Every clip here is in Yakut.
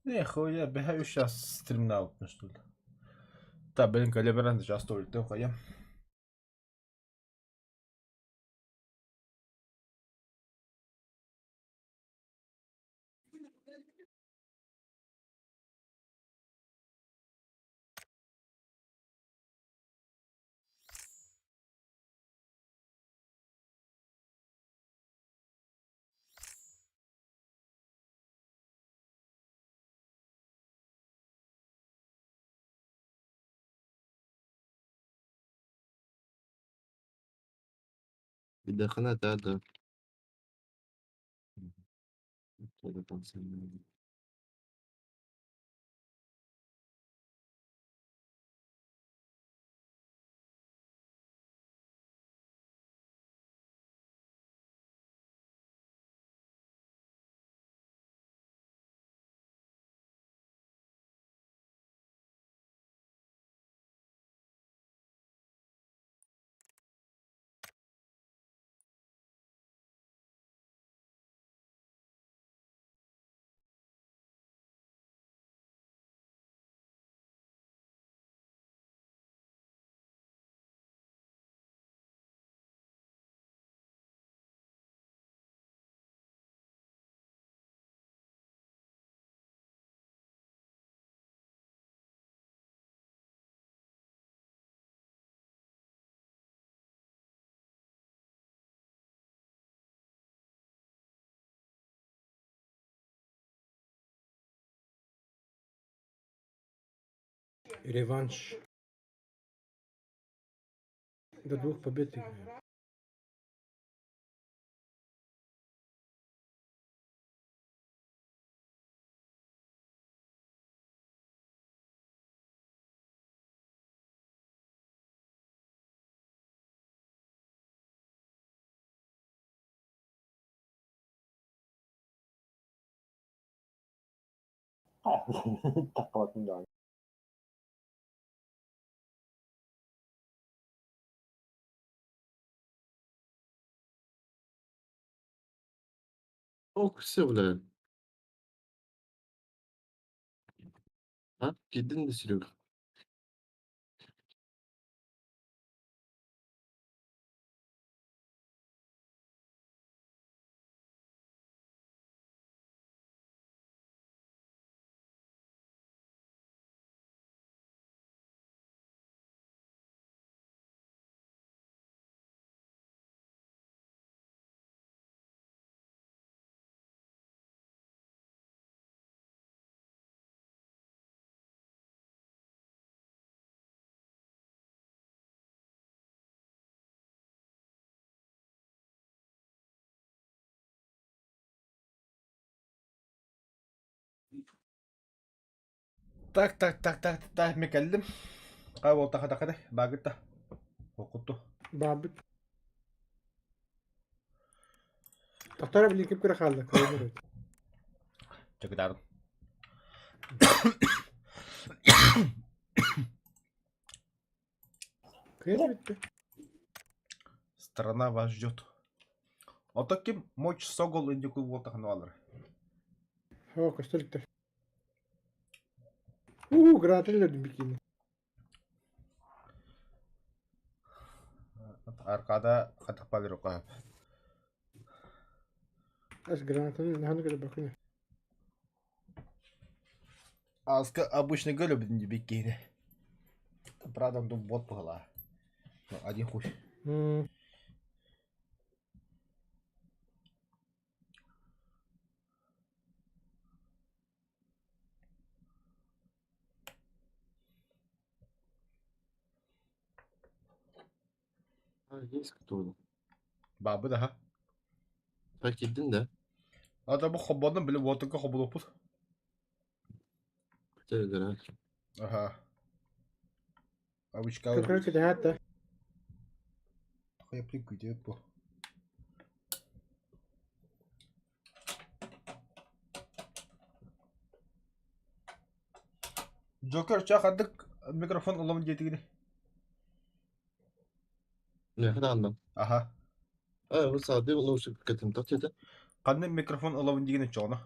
Нехуя, бэһэ үс час стримнаабыппын что ли. Та, блин, кэлэ баран сейчас туалеттан хайам. Бидэххинэ этээ да Реванш. До двух побед играем. Таххабатын даҕаны. Ох, все, бля. А, киирдиҥ да Серега? Так, так, так, так, так, мен кэллим. Хай буолтаха такадай, баагытта. Окутту. Баабыт. Тохтор блин кип кыра хаалла кыра Чакытаарым. Кыра бүттэ. Страна вас ждет. Ото ким мочь согол индику буолтахына алар. О, көстөлүктөр. Уу, граната өлөрдүм бикини. Аркада хатахпа рука. Ас гранатаны наханы көрө бакына. Аска обычно гөлө бүтүн биккине. Правда, он бот была. Но один хуй. А, есть кто? Бабы да. Так киирдиҥ да? А бу хоббонун били уотуга хобулуппут. Телеграм. Ага. Абычка. Кыра кэтэһээт да. Хайа прикуйде бу. Джокер ча хардык микрофон улам диэтигини. Миэхэ даҕаны. Аха. Э, бу саадыы лучше кэтим тох дьиэтэ. Ханнык микрофон улам диигини чоҕуна.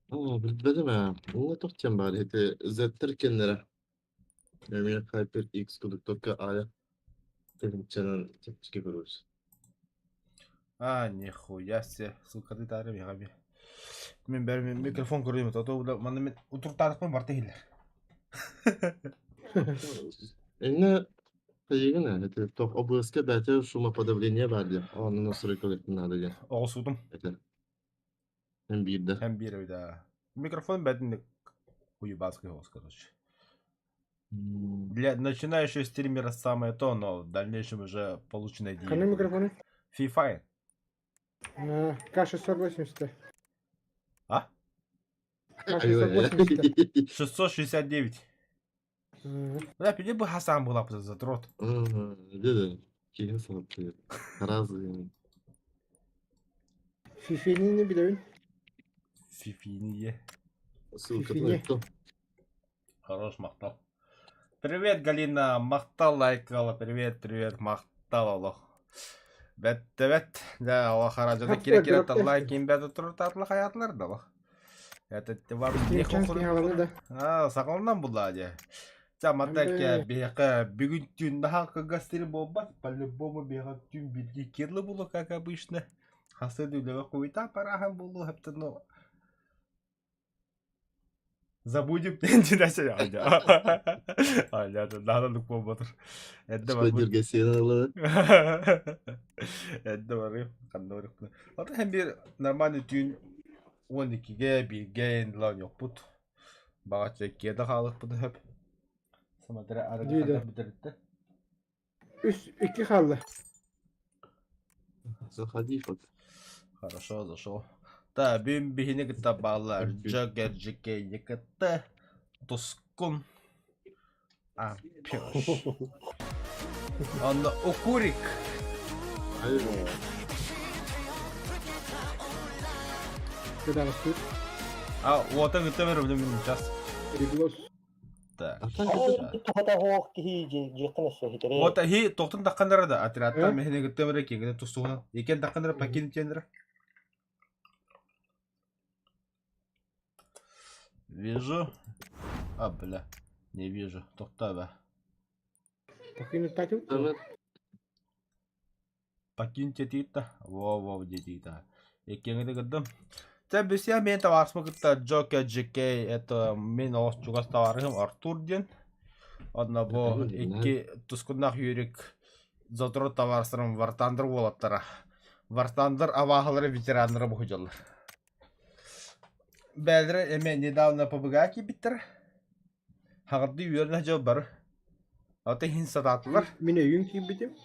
Билбэтим ээ. Уҥа туох диэн баар ити Z-тэр кэннэрэ. Эмиэ HyperX курдук только аайа тыһыынчанан чэпчэки көрөбүт. А, нихуя себе, сука, ты тары миэхэ Мин бэр микрофон көрүм, то то манна мин утуртаатахпын барта иһиллэр. Иннэ тайыгын ээ, ити туох ОБС-ка бэйэтэ шумоподавление баар диэн. Онно настройка наада диэн. Оҕусуутум. Этэ. Эн биирдэ. Эн биир эбит аа. Микрофон бэрдин уебанский голос, короче. Для начинающего стримера самое то, но в дальнейшем уже полученные Ханна деньги. микрофоны? FIFA. К680. А? К680. 669. Бля, пиди бы Хасан была бы задрот. Деді, киһи санатты. Разы. Фифини билэбин. Фифини. Ссылкатын Фифини. айттым. Хорош, махтал. Привет, Галина. Махтал лайкала. Привет, привет, махтал олох. Бэт, бэт. Да, Аллах харажада кире кире таллай ким бэт турur татлы хаyaтлар да лох. Это вам не Чанский халаны да. А, сагалынан булла же. Ча мата ке биһиэхэ бүгүн түүн наһаа кылгас сири буолбат. По-любому биһиэхэ түүн биирдии кирлы булу, как обычно. Хасы дүлэбэ хуйта парахан булу, хэптэ, ну, Забудем. Аля, надо буолбатыр. Эрдэ барбыт. Скойдерге сен алы. Эрдэ барыым, ханна барыахпын. Ото һэн биир нормальный түүн 12-ге, 1-ге эндлаан йоппут. Баҕачча иккиэ да хаалыахпытын сөп. Смотря арыгы Дии да. хайдах бүтэритте. Үс икки хаалла. Заходи вот. Хорошо, зашел. Та, бүгүн биһини кытта бааллар Джокер, Джекей, ЕКТ, Тускун, А, пёш. Онно Укурик. Айва. Кыдаҕастыыр. А, уотан кытта берем мин сейчас. Приглас. Так. А так это Тухата хоох киһи дьиэххин өссө хитере. Вот хи тоқтун таққандара да отрядтан Э? мехини кытта бере киҥгene тустугунан. Икен таққандара покинуть тендера. Вижу. А, бля. Не вижу. Тоқта Покинуть татил. Давай. Покиньте тита. Во-во, где тита. Иккиҥҥэ кырдым. Тэ бүсэ мен табаарыспын кытта Джокер Джекей это мин олох чугас табаарыһым Артур диэн. Онно бу икки тускуннаах Юрик задрот табаарыстарым Вартандр уолаттара. Вартандр абааһылары ветераннара буһудьаллар. Бээлэрэ эмиэ недавно ПБГ киирбиттэр. Хаҕырдыы үөрэнэ дьыл бары. Ата иһин сатаатылар. Мин өйүн киирбитим.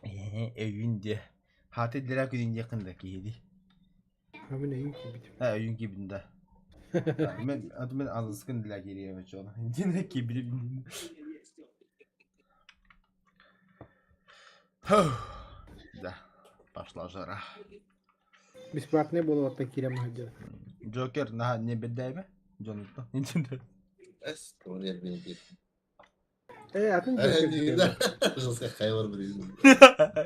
Өйүн диэ. Хааты дирэ күнүн диэххин да киһи Мин өйүн киирбитим. Э, өйүн киирбитин да. Мен аты мен азыскын дилэ киириэм чоно. Динэ киирбитим. Да, пошла жара. Бесплатный буолуоттан киирэн маһдьа. Джокер наһаа не бэрдээбэ? Дьонуттан. Эс, он бир. Э, атын Джокер. Жестко хайвар блин.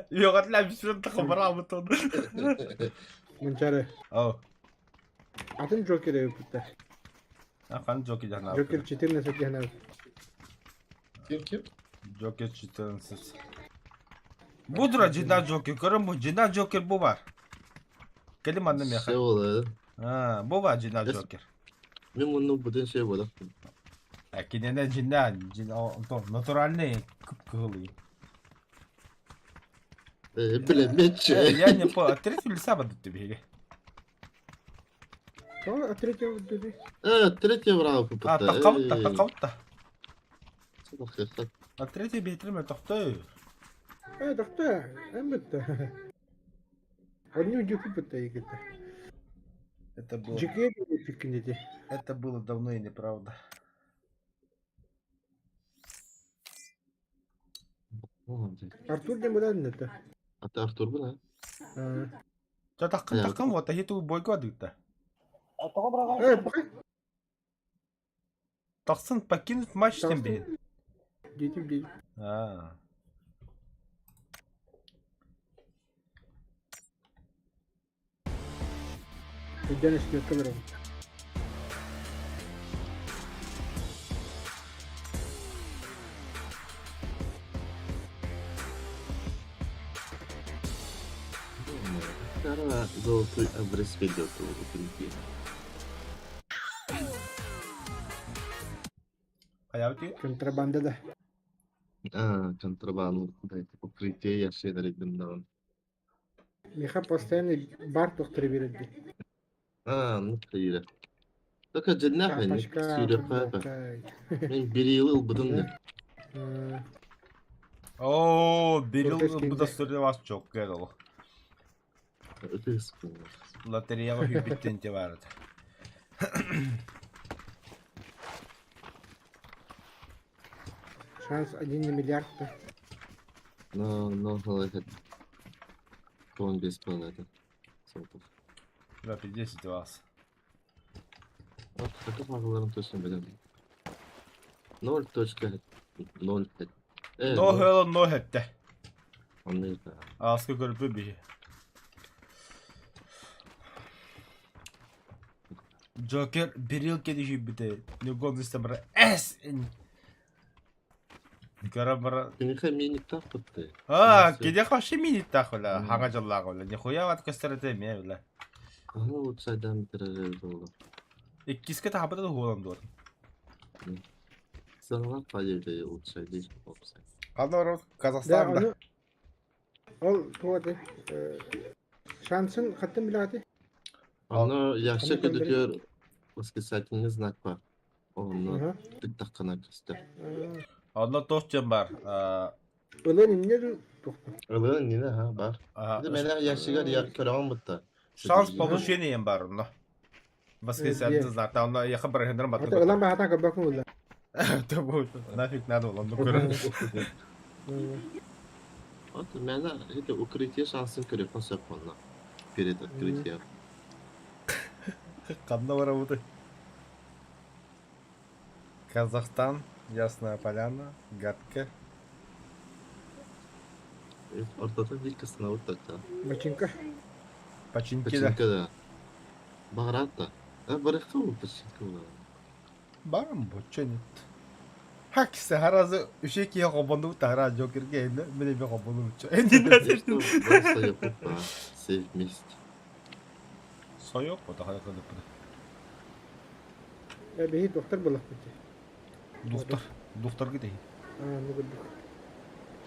Йоҕатлаа бисрен тахабараабытын. Мунчары. О, Атын Джокер эбиппиттэр. ахан Джокер жана. Джокер 14 диэн Ким ким? Джокер 14. Будра жина Джокер, көрөн бу жина Джокер бу бар. Кели манна меха. Şey oldu. А, бу бар жина Джокер. Мен мұны бүтін şey болды. А кинене жина, жина, то натуральный кып-кыһылый. Билемеччи. Я не по, третий или саба тут тебе. О, третьего дути. Третий враг А, таққабытта, таққабытта. А третий бейтірме тоқтой. Э, тохто, эмбитте. Одни дюку битте игите. Это было, Джокер пикнете. это было давно и неправда. Артур не будан это. Ата Артур бұл, Э, Жа таққын таққын вот, ахи бойго адыгта. Тоҕо быраҕан пока. Тақсын покинуть матч тем бейін. Детим детим. А. Өйдөн эскиэккэ барабын. Вторая золотой обрез ведет его укрытие. Хайабыт Контрабанда да. А, контрабанду, да, это укрытие я все нарекомендован. Миха постоянно бар тохтор береді. А, ну кыйра. Только дьиннээх инник Шапочка, сүүрүөххэ футболка. Мин бириилы ылбытым да. Оо, Берил Куртас бу да киирдэ. сыры вас чокка дол. Ытыс Лотереяға хүбиттен те бар. Шанс 1 на миллиард. Да. Но, но, этот. Он без планеты. Сотов. Да, 50 вас. Вот, таков мағыларын точно білемін. 0.05. Но хела но хетте. Онны да. Аска көрпө би. Джокер Берил кеди хүбите. Нүгон бара С. Гара бара. Кинихэ миник таппытты. А, кеди вообще минит тахула. Хага жаллага. Нихуя ват кестерете ме бла. Аны утсайдан битирер болду. Иккиске тахабыта да хуолан дуор. Сыналар пайда утсайды опсай. Аны Да, Казахстанда. оны ол туады. Шансын хаттын билати. Аны яхшы Аны кем көдөтөр восклицательный знак бар. Оны Ага. тыктаккана көстөр. Онно тос бар. Ылын инне тохтор. Ылын нине ха бар. А, Менә яхшыгар як көрәм бутта. Шанс получения бар онно. Воскресенье знак. Там онно яхы бір хендер Ата баты. ылан баһатан кабакын ула. Это будет. Нафиг надо было, ну көрө. Вот менә это укрытие шансын көрөп сөп онна. Перед открытием. Канда бар работы. Казахстан, Ясная Поляна, Гатка. Ортадан бир кысына уртакта. Бачинка. Починки да. Починка да. Баграт да. А барыкка ул починка була. Барым бу, чё нет. Хаксы харазы үшеки хобону тара Джокерге енді міне бе хобону чё. Енді нәрсе. Просто я пупа. Все вместе. Сойок бу да хайкы деп. Бихи доктор булак бит. Доктор, доктор гидей. А, ну гудук.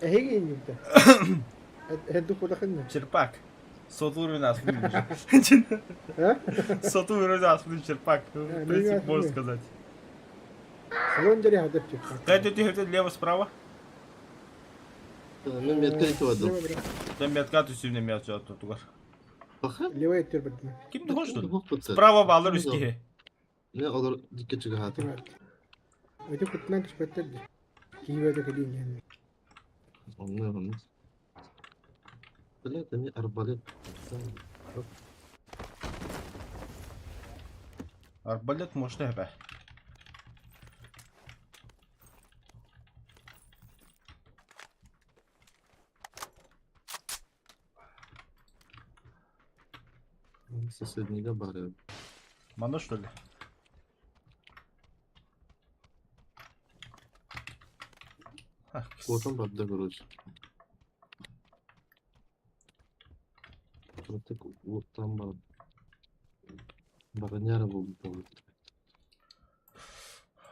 Эһиги иннибде. Эдду кудахын. Черпак. Сотый уровень асмын. А? Сотый уровень асмын черпак. В принципе, можно сказать. Салон жари хадып чыккан. Кайда ты лево справа? Мен метка айтып адым. Там метка түсүнө мен жат тугар. Баха. Левый эттер бирдим. Ким хочет? Справа балыр үске. Не алар дикке чыга хаты. Өтө кутунан түшпөттөр. Кийбөдө келин. Онны онны. Блядь, они арбалет. Арбалет мощный бе. Соседнеге барып. Мана что ли? Котом бабда, короче. Протек оттан барып. Барыняра болду.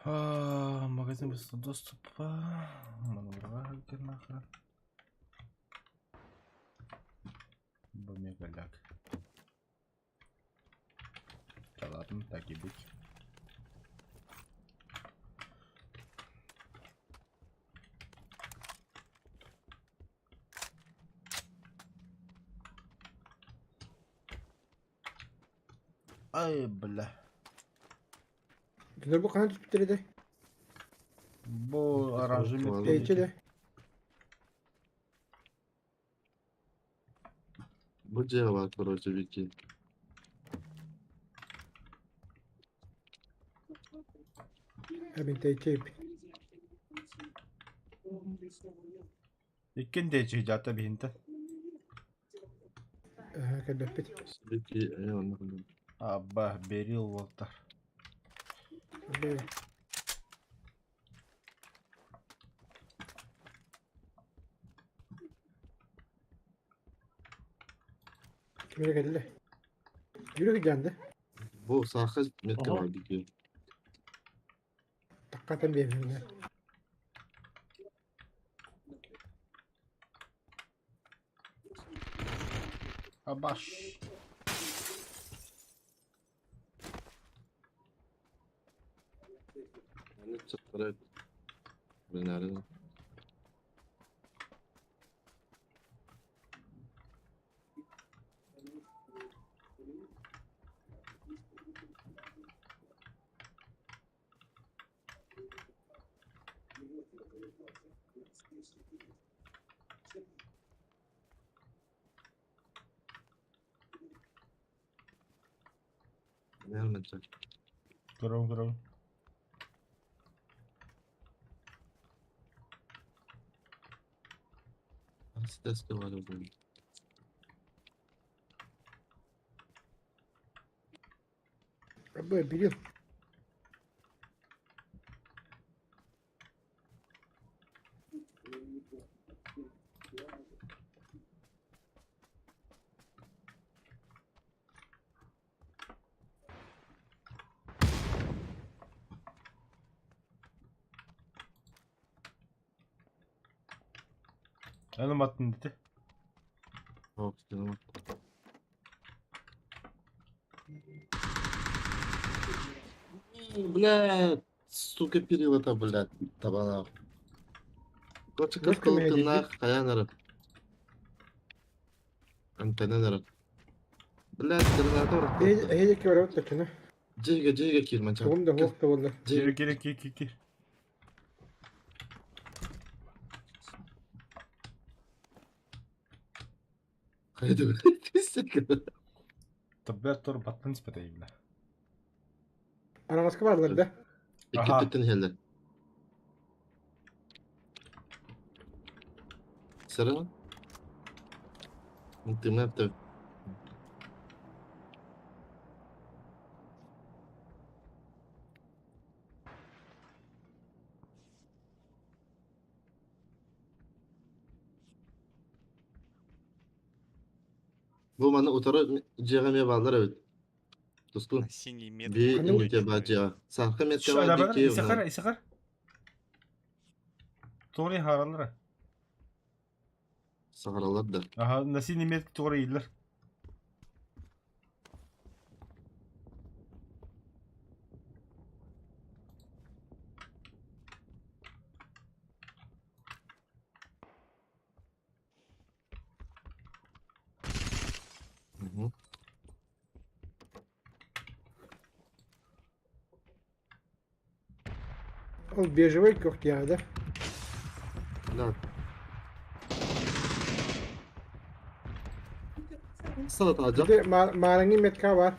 Магазин быстрого доступа. Маневр нахрен. Бомегаляк. Да ладно, так и быть. Ай, бля. Дөнөр бу канат түшпөттөр эди. Бу оранжевый Эйче де. Бу жер бар, короче, Вики. Эбин тейче. Иккен де жата бихинте. Кәбәппит. Вики, онны. Абба, берил волтар. Бе. Кимире кэллэ. Yürü geldi. Бу саха метка Ага. бар дии. Таккатан биэрбиннэр. Абаш. Аны чаттара. Бинары. Нормально. Көрөм көрөм. Стеска бар бу. Бу билим. Аны маттын дете. Ок, tamam. Блядь, сука, перила-то, блядь, табана. Короче, Может, кыркылып комедия тыннах, каян ырып. Антенна ырып. Блядь, граната ырып. Эйдеки барабыт точно. Жеге, жеге кир, манча. Тугум да хуох да буолла. Кире кире кир кир кир. Хайда, блядь, сука. Таббер тур баттын спетей бля. Араҕаска бааллар да. Икки Аха. түттен хеллер. Сыры? Тымнап. Бу маны утары жега балдар эбит. Тускун. На синий метке. Би Ханнык? инде ба жега. Саркы метке ба Исахар дики. Исахар Исахар. Тугри харалар. Сахаралар да. Аха, наси немет тугри ийлер. Мгм. Ол бежевый көх диэҕэ. Да. Салат алacağım. Ити маарыҥҥы метка бар.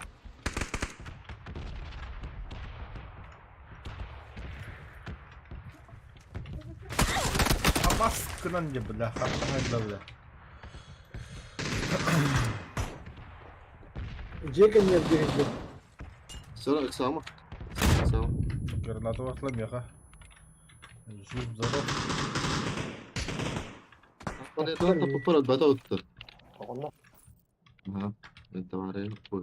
Абас кынан де бля, хаттан да бля. Дьиэ кэннигэр диэхин Sonra ıksama. Iksama. Граната вахла меха. Жив здоров. Bana da popor bata uttu. Оҕонно. Aha. Ben tavarı bu.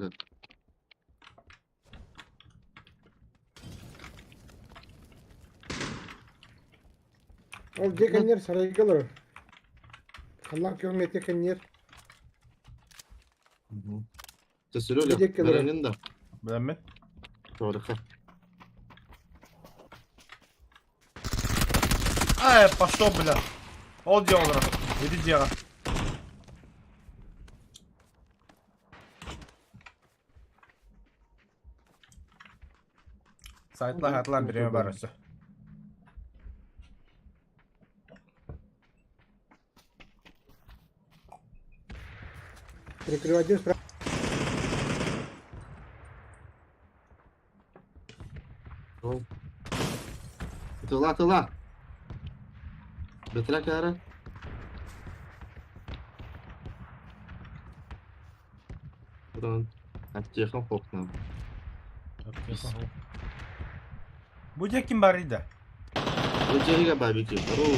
Ол дьиэ кэннигэр сарайга олорор. Халлаан күөх метка кэннигэр Tesir Bir dakika öyle. dur. Verenin de. Bilenme. Doğru. Ай, пошел, бля. Ол делал. Иди дело. Сайтла хатлан биреме бар өссө. Прикрывать справа. Тыла тыла. Бетре кара. Buradan Аптекам хокна. Бу дьэ ким бар иде? Бу жерге барбекю. Оу.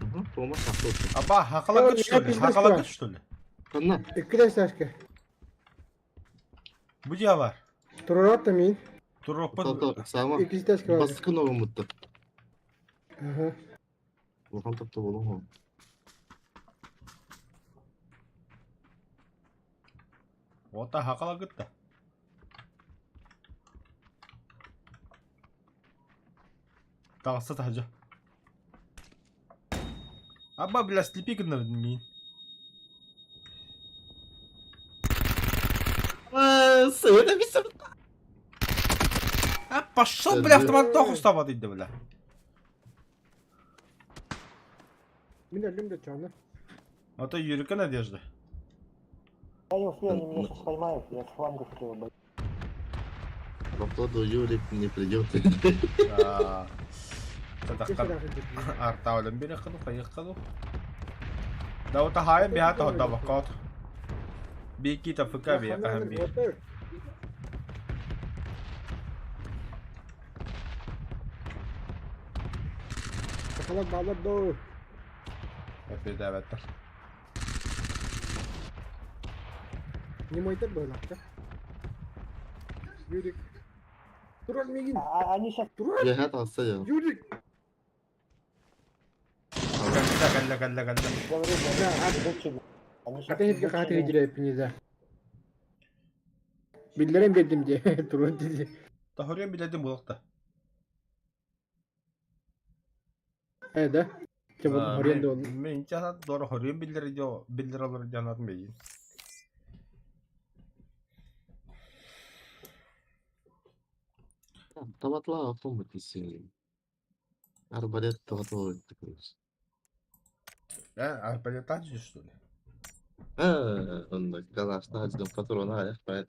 Угу, Тома сахты. Аба, хакалагыт что ли? Хакалагыт что ли? Ханна? Икки Сашка. Бу дьиэ бар. Туруораат да миин. Туруоппут. Тото, саама. Икки Сашка бар. Бастакы ноҕуммутта. Аха. Улахан топто болуҥ. Ота хакалагытта. Таҕыста таһдьа. Аба, бля, слепи гыннардын миин. Сыана бисер. А пошел, бля, автомат тоқ ұстап дейді, бля. Мин өллүм да чаны. А то Юрика Надежда. Я не успел, они меня сейчас поймают, я с фланга хотел бы. Походу Юрик не придет. Тадаққан артаулан бири қыду, қайық қыду. Даута хайын биха тоһда баккот. Бики тафыка би қаһан би. Сахалар баалар доо. Эпидәбәттер. Не майтар быһылаахтар. Юрик. Турар миигин. А, они сейчас Турар. Яһат алса я. Юрик. Кэллэ кэллэ кэллэ кэллэ. говорю, Да, они идут Они сейчас Аты хитгэ хааты хидирэппин да. Биллэрэн биэрдим дии. Турар дии. Тахырыан билэрдим буолуохта. Э да. Чэ буоллун хоруйан да буоллун. Мен часат дор хоруйан биллэр дьо биллэр олор дьанатын бэйин. Табатла автомат исин. Арбалет табатла короче. А, арбалет что ли? А, он калаш на патрон, а, я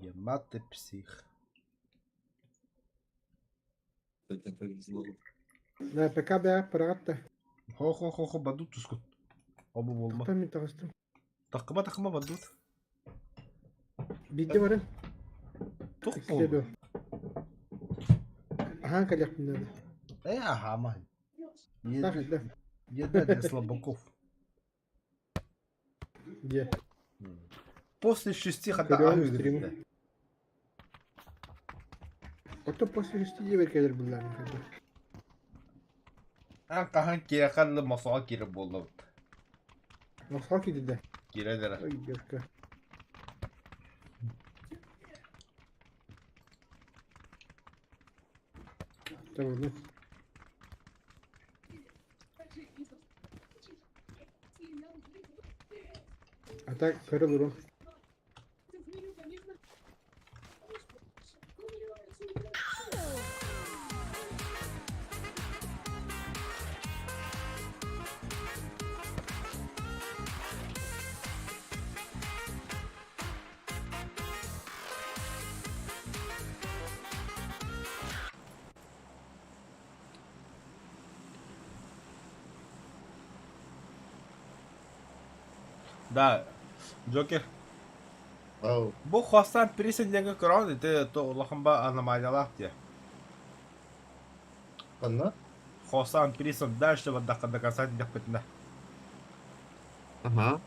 Ема ты псих. Это повезло. Да, ПКБ параатта. Хо-хо-хо-хо, бадут тускут. Обу болма. Тохтоо мин таҕыстым. Такыма такыма бадут. Биирдэ баран. Тух Иккитэ болду. дуо. Аһаан кэлиэхпин наада. Э, ага, мань. Так, да. Еда для слабаков. Дьэ. После 6 хата Көрөҕүн аһыы стримы. гыдытта. Оттон после шести диэбэр кэлэр буллаҕым кэлбит. Ан хаһан киэхэлли мосоҕо киирэр буоллубут. Мосхо киирдэ. Киирэлэрэ. Ой, девка. Табыллын. А так көрө олорон. Да, Джокер. Ау. Бу хостан присен диэҥҥэ көрөҕүн ити то улахан ба аномалиялаах диэ. Ханна? Хостан присен дальше бардахха до конца диэхпитинэ. Ага.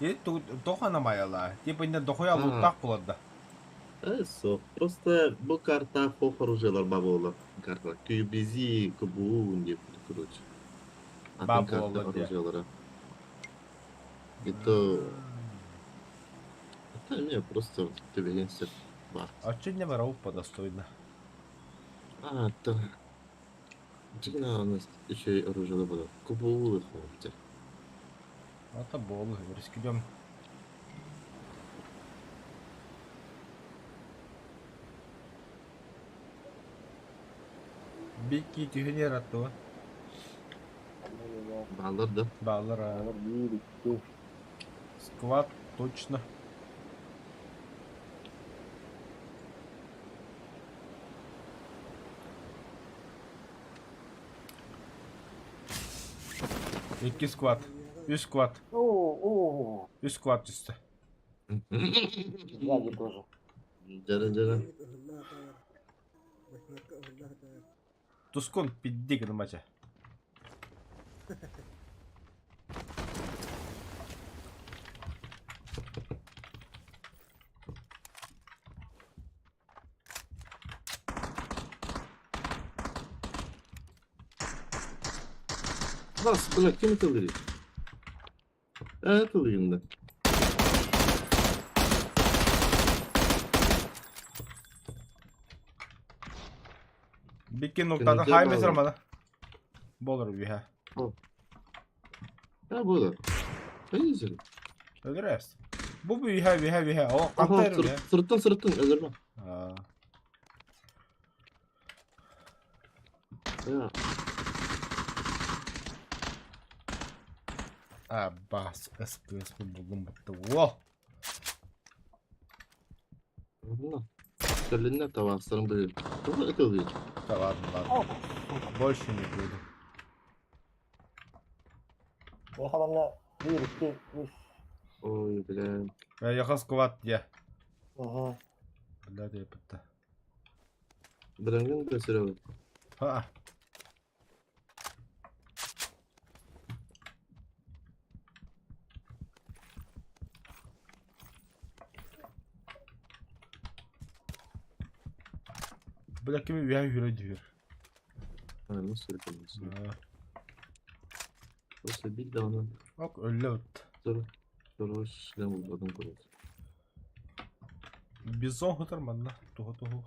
И туох аномалиялаах? Типа иннэ дохуя луттаах буолар да. Э, Просто бу карта хох оружиелар ба буолар. Карта. QBZ, КБУ деп, короче. Ба Атын карта буолар диэ. оружиелара. Это... Это мне просто төбеген сөп бар. А че не барау достойно? А, то... Дьиҥэ у нас еще и оружие было. КБУ хомте. Это бол, рискнем. Бикки түһүнэр аттыга. Баллар да. Баллар. Склад точно. Икки склад. Үс склад. О, Үс склад түстэ. сзади тоже. Жара жара. Тускун пидди гынмача. Бас, бля, ким ытыллыый? Ээ, ытыллыйын да. Бикки нуктата Кэнники хай баалар. месер мана. Болор үһэ. Ha bu da. Hayır. Өлөрөөс. Бу үһэ үһэ үһэ. О, Aha, хантар үһэ. Сырыттан сырыттан өлөрмө. Аа. Ya. А, бас, СПС булдум бутты. О! Allah. Кэлиннэ табаастарым били. Тоҕо ытыллыый? Да ладно, ладно. Больше не буду. Михайловна, 1, 2, 3. Ой, бля. Я скват я. Угу. Бля, я пытта. Брэнгэн да сирэ. А. Бля, кими үһэ үрэ дүйөр. Nasıl yapıyorsun? Nasıl bir de onu Ок, өллө бут. sonra sonra şişlen bulmadım koyuyor. Бизон хытар манна. Туху туху.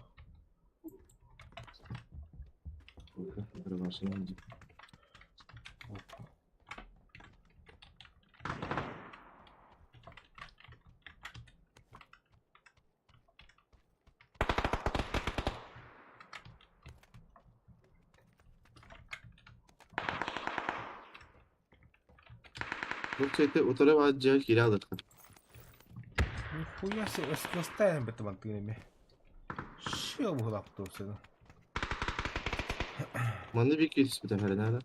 Bu şeyde o tarafa cihaz kiralık. Нихуя себе, СКСТ бит мантыгын эми. Шил буһулаптуу сені. Mandı bir kez bir tane nerede?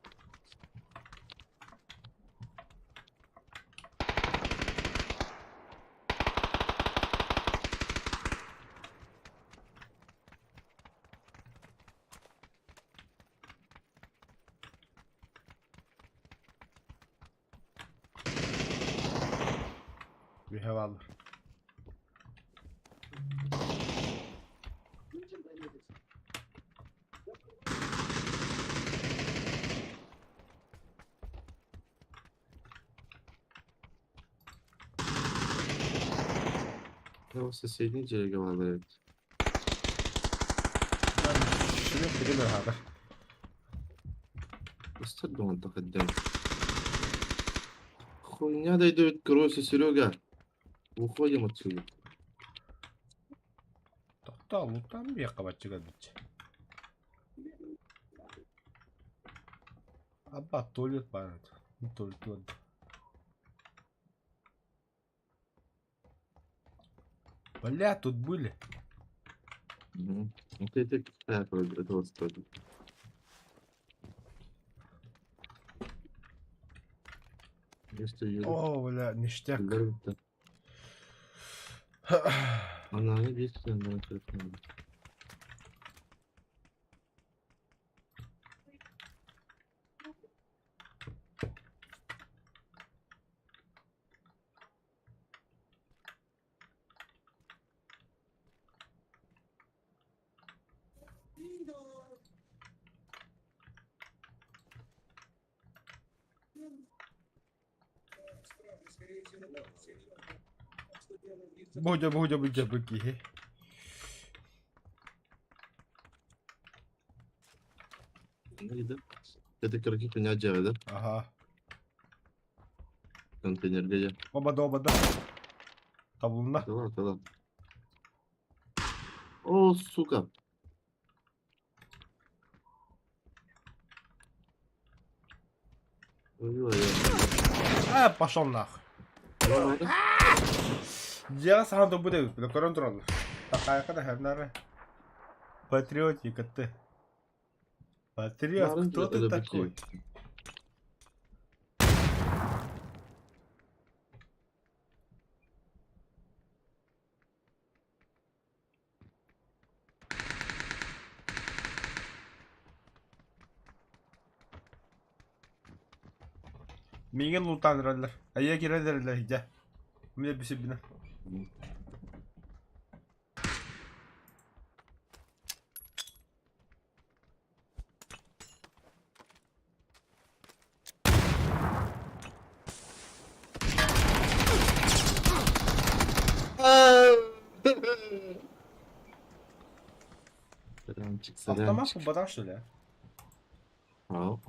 Үһэ баалар. Ne olsa sevdiğin cihaz varlar evet. Шилеп деген хагар. Ыстыр он тақаддам. Хуйня дойдет, короче, Серега. Уходим отсюда. Тоқта, лутан бияққа батчыга битче. Аба туалет бар. Не туалет вот. Бля, тут были. Угу. Вот это это вот стоит. Если О, бля, ништяк. Ананы bir tane telefonu. Будя, будя, будя, быки. Neydi? Это кыргыз не да? Ага. Контейнерге я. Оба да, оба да. Табылына. Tamam tamam. О, сука. Ой, ой, А, пошел нахуй. ой. Я сам то буде, бля, корон трон. Такая когда хернара. Патриотик ты. Патриот, кто ты такой? Мигин лутан раллар. А я кирәдерләр иде. Мне бисебина. Сорянчик, Автомат сорянчик. бадар что ли? Ау.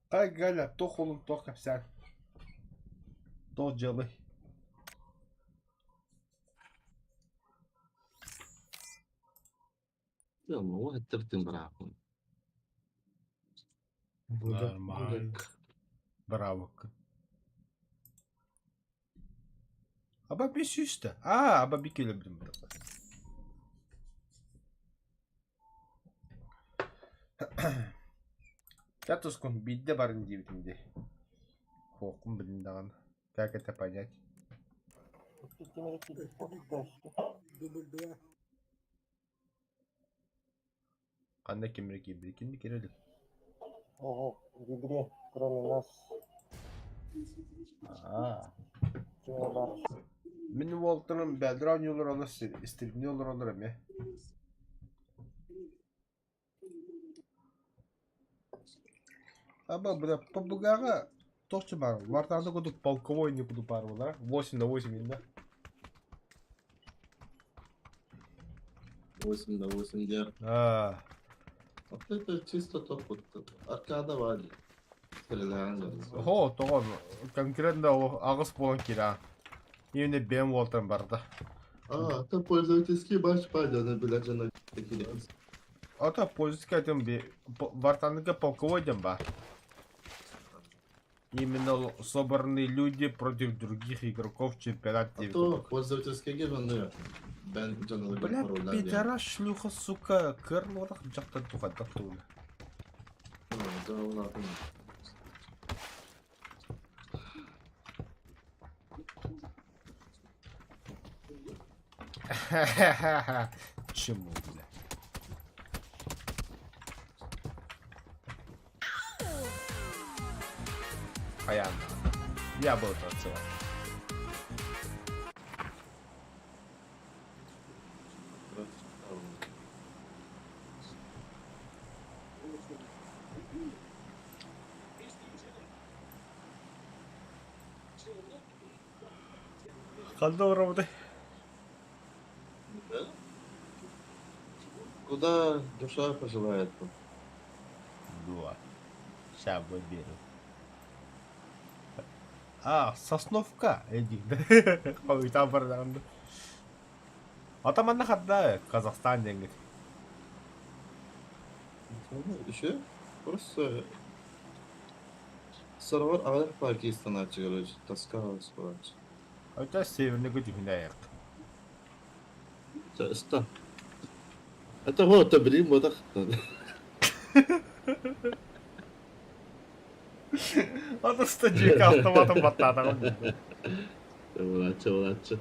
Тай Галя, туох уолум туох кэпсээн? Туох дьыалай? Нормально. Браво. Аба bir сүүстэ. Аа, аба bir кило билим Статускун биирдэ барын диэбитим дии. Хуоххун билин даҕаны. Как это понять? Дубль два. Ханна ким эрэ киирбит ким киирэ илик. Ого, в игре, кроме нас, Аа. ким баар. Мин уолтарым бэлдэр оонньуулар олор стримни олороллор эмиэ. Аба, бля, ПБГ-ҕа туох баар? Вартааны курдук полковой не курдук баар буолара. 8 на 8 инна. 8 на 8 где. Аа. Вот это чисто топ вот аркада вали. Хо, тоҕо конкретно аҕыс буолан киирэ. Именно бэйэм уолтарым барда. А, это пользовательский баш пойдет, блядь, жена такие. Ото пользовательский этим вартаныга полковой диэн баар. Именно собранные люди против других игроков чемпионат А диэбит то курдук. пользовательский гейм, бен жана Бля, пидорас, шлюха, сука, кырлорах дьахтар тухайдах тугуна. Да, ладно. Чему, бля? Хайаан. Я буду танцевать. Ханна олоробутуй? Да? Куда душа пожелает? Дуа. Ща выберу. А, Сосновка, иди. Ой, там бардан. Атаманна хатда Казахстан диэҥҥит. Еще просто сорвар аҕыйах пакистанааччы короче тоска спааччы. Это северный күтүһүнэ Ста. Это вот, это блин, вот так. Ата стадика автоматом баттаатаҕым. Буолааччы, буолааччы.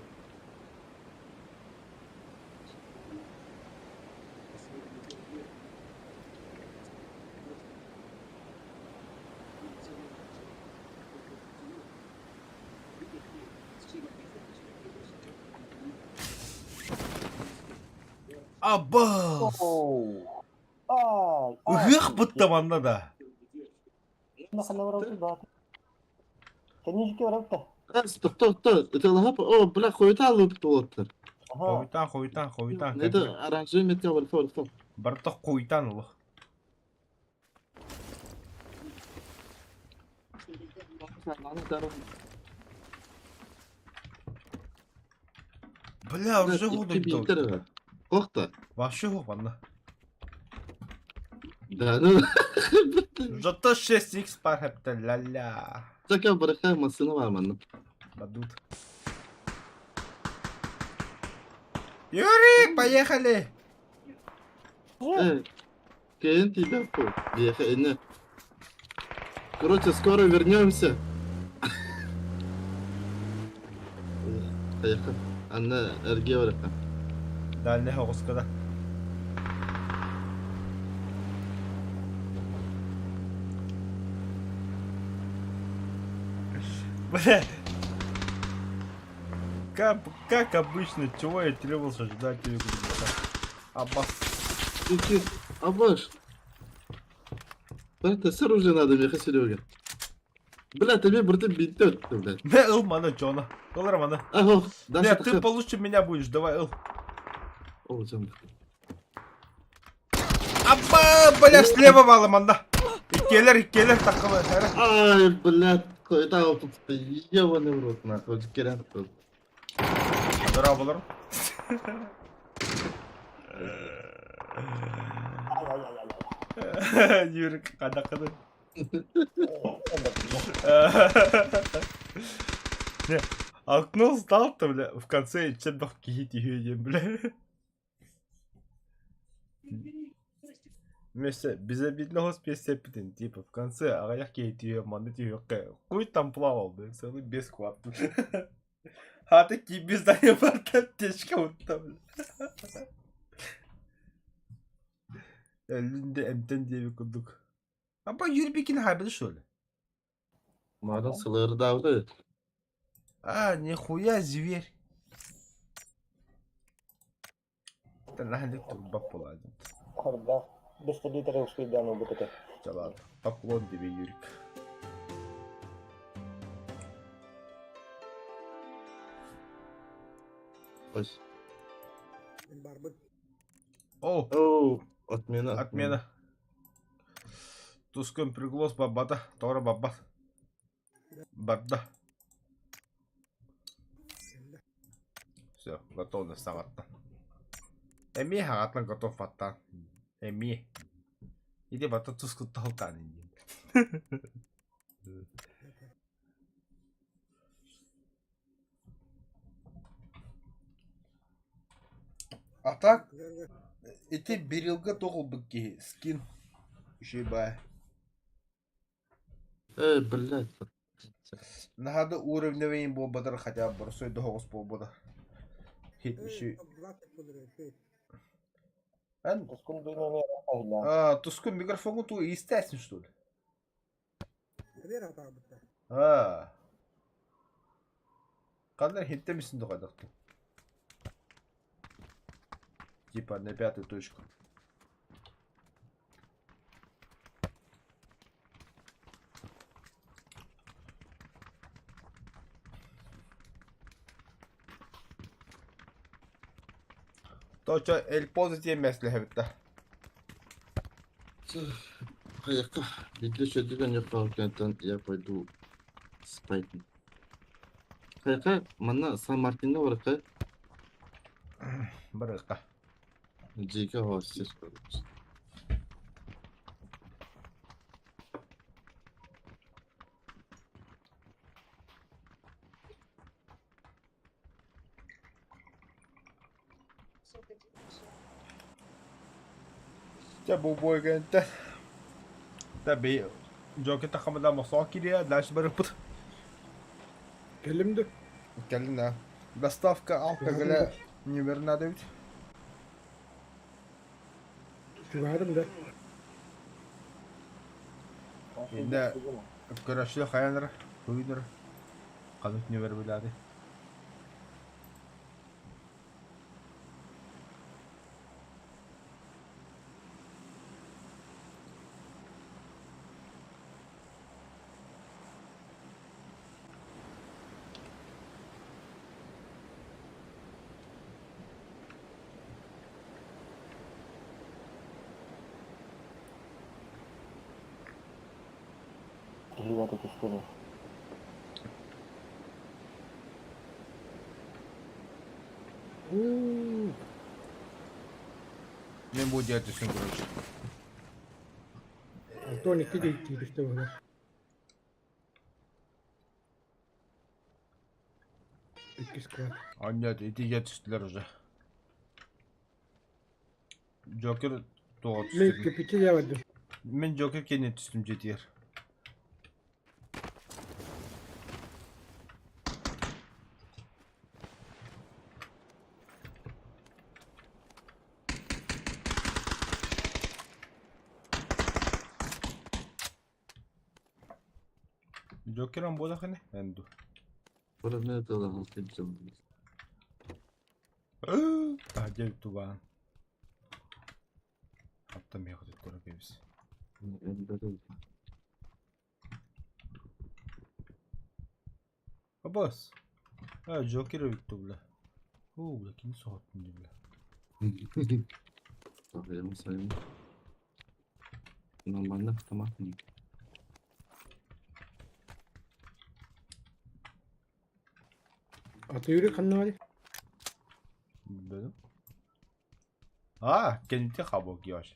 Абаас! Оу. Ай, ай. Ыһыах бытта манна да. Кэнники барабыта. Тохто, тохто, ыталаһап, о, бля, хуйта алып туолаттар. Аха. Хуйтан, хуйтан, хуйтан. Это оранжевый метка бар, фор, фор. Барыта хуйтан олох. Бля, уже ходу Кохта. Вообще хох манна. Да, ну. Зато 6x пар хэптэ ля-ля. Така бараха машина бар манна. Дадут. Юрий, поехали! Эй, кем тебя фу? Ехай, Короче, скоро вернемся. Поехали. Анна эрге бараха. Дальний оҕускада. Бля. Как, как обычно, чего я требовался ждать ее, Аббас. Ты, Абаш. Это с оружие надо, Миха Серега. Бля, тебе браты битет, блядь. Не, ыл маны, Джона. Ыл маны. Ах, Даша, Нет, ты получше меня будешь, давай, ыл. О, зем. Аппа, бля, слева вала манда. Иккелер, иккелер такылы. Ай, блядь, это вот тут ебаный в рот, нахуй, керен тут. Здорово, болар. Юрик, қадақыды. Не, окно сдал-то, бля, в конце чебах кихи бля. Вместе безобидного спецепитин, типа, в конце аҕыйах киһи түһүө, манна түһүөххэ. Хуй там плавал, бля, целый без квад. А такие без аптечка вот там. Элінде эмтен диэби курдук. Аба Юрбикин хайбыды что ли? Мадан сылыры давды. А, нихуя зверь. Тәнәһәлек турбап буладым. Хорда. Бесте литр успейдан убытыты. Ладно, поклон тебе, Юрик. Ой. Барбыт. О, Оу, отмена. отмена. Тускун приглас бабата, тора бабат. Барда. Все, готовность саҕаттан. Эми хаҕаттан готов аттан. Эми. Иди бата тускутталтан иди. А так, ити берилга тоҕулбут киһи скин. Үчүгэй баа. Эй, блядь. Наһаа уровневый буолбатар хотя бы боросой доһоҕус буолбута. Хит үчү. Эн Тускун дүйнеме ахилан. а, тускун микрофон ту естественно, что ли? А. Қандай хиттемесін тоқайдақтың? Типа на пятую точку. Точа эль позитив мәсләһәбитта. Хайака, видишь, один я пойду спать. Хайака, мана Сан-Мартинга баракка. Баракка. Жеке хостес. Дьэ бу буойгэнтэ Таби Джоки тахамада мосоо кириэ дальше барыппыт. Кэлим да. Кэлин да. Доставка алкоголя неверно да ведь? Чугаһарым да. Инде көрөшлө хаяныр, хуйныр. Каныт невер билады. Киһи түстүнү. Уу. Мен бу делать түстүм, короче. Антон икки киһи түстэ буолар. Икки склад. А нет, ити түстүлэр уже. Джокер тоҕо Мен түстүм. кирпичи жабадым. Мен Джокер кенен түстүм жетиер. Джокером буолах ини? Энду. Бара не это там. А, дьэ тубаан. Аттан миэхэ туттара кэбис. Абас. А, Джокер эбит бля. Оо, бля, кини соһуттун дии, бля. Сахайым, сайым. Нормально автомат. Атыыры ханна барый? Билбэтим. А, кэнники хабок вообще.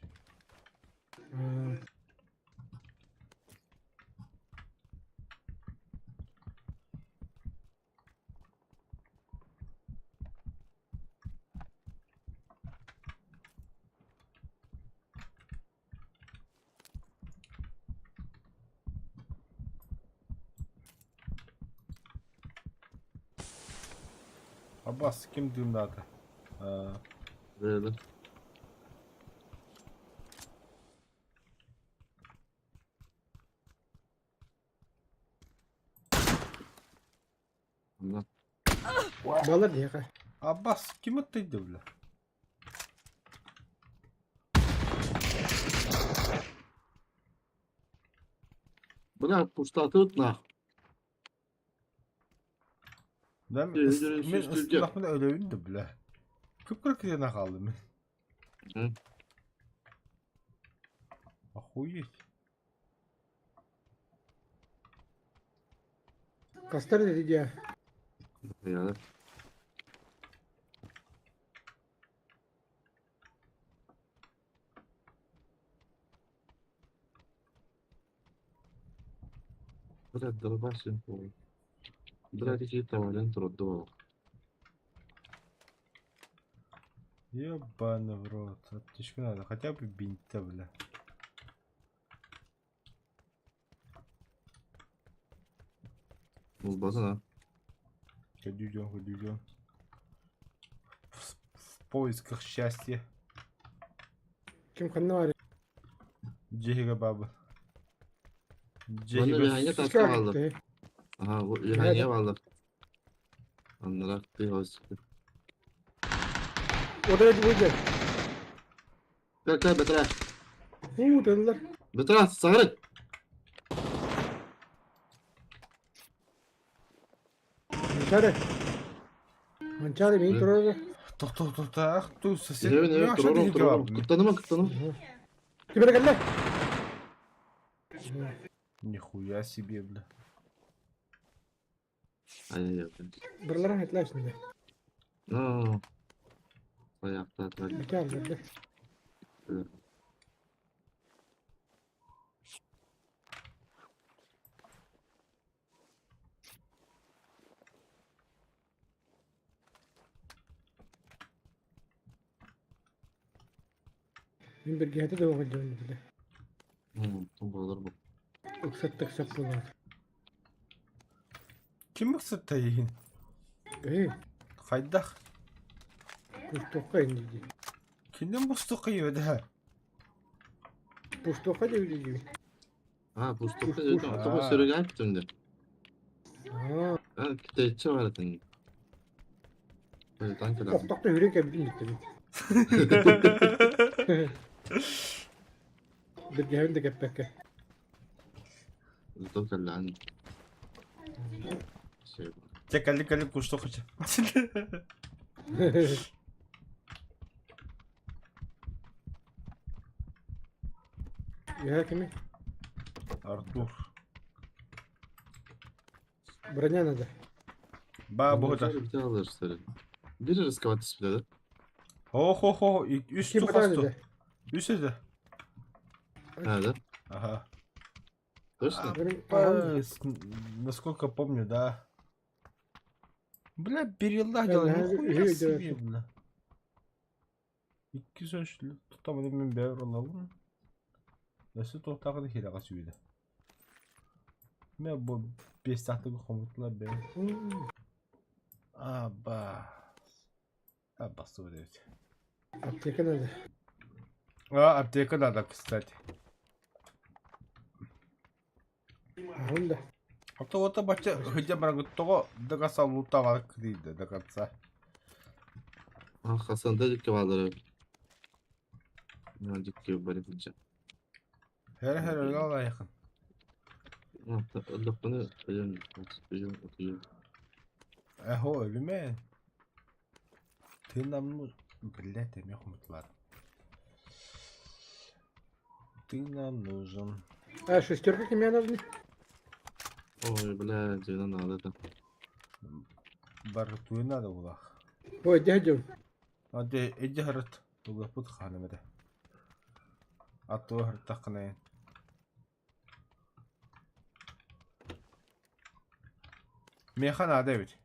Абас ким дыымнаата? Böyle. Балар диэхэ. Аббас ким ыттыйды бля? Бля, пустаты нах. Да, мин ыстынахпына өлөбүн да бля. Кып-кыра кириэнэ хааллым мин. Охуеть. Хастар диэ. Блядь, дробаш инфо. Блядь, какие-то варианты роддома. Ебаный в рот. Аптечку надо, хотя бы бинта, бля. Булбазана. Ходюдем, ходюдем. В поисках счастья. Ким ханна баар? Дьиэгэ баба. Манна Дьиэгэ биһиэхэ Сискэ таска бааллар. кытты. Аха, бу үһэҥҥэ бааллар. Аннарак тыа Ода выйдет. Кэл, кэл, бэтэрээ. Уу, тыллар. Бэтэрээ, саҥарыҥ! Манчаары. Манчаары мин турар. Тохтоо, тохтоо, ах, ту сосед. Иһэбин, иһэбин, туруорум, туруорум. Куттаныма, куттаныма. Ким эрэ кэллэ? Нихуя себе, бля. Ай-яй-яй. Барларын айтылар şimdi. No. Ayakta Битэ Мин бэргэһэтэ да оҕолдьон бile. Болар бу. Ыксаттык сап буолар. Ким ыксатта иһин? Ээ, Хайдах? пустуохха инни дии. Кинин мустук ийэдэ? Пустуохха диэбит дии. А, пустука Пуш, пуш. Тоҕо сүрүгэр түнде. Аа, А, китайча бар этин. Танк да. охтохто үрэн кэбитин бүттүбүт. Бэргэһэбин да кэппэккэ. Только лан. Чэ, кэлли кэлли кустук ичэ. Үһэ кими? Артур. Броня надо. Ба буһута. Bir рисковать түспүтэ. Хо-хо-хо, үс Ким тухасту. броня Үс этэ. Да, да. Ага. Точно? Насколько помню, да. Бля, перелах дело, нихуя себе, бля. Икки сөш тутамын мен бэйэр олабын. Өссө туохтааҕын иһирэҕэ сүүйдэ. Мэ бу биэстаахтыгы хомутла бэйэ. Аба. Абасы эбит. Аптека надо. А, аптека надо, кстати. Аһын да. А то вот бача хыдя баргыт тоҕо до конца лутава киирдэ до конца. А, Хасанда дикки баалар. Дикки бары кылдьа. Хэр хэр өлө лайхын. Лаппаны өйөн, өйөн, өйөн. Эхо өлүмэн. Ты нам ну... Блядь, я мех. Ты нам нужен. А, шестерка кимиэ надо? Ой, блядь, не надо это. Бар туй надо булах. Ой, дядя. А де иди харат. Туга пут ханым это. А то хараттахна. Меха надо ведь.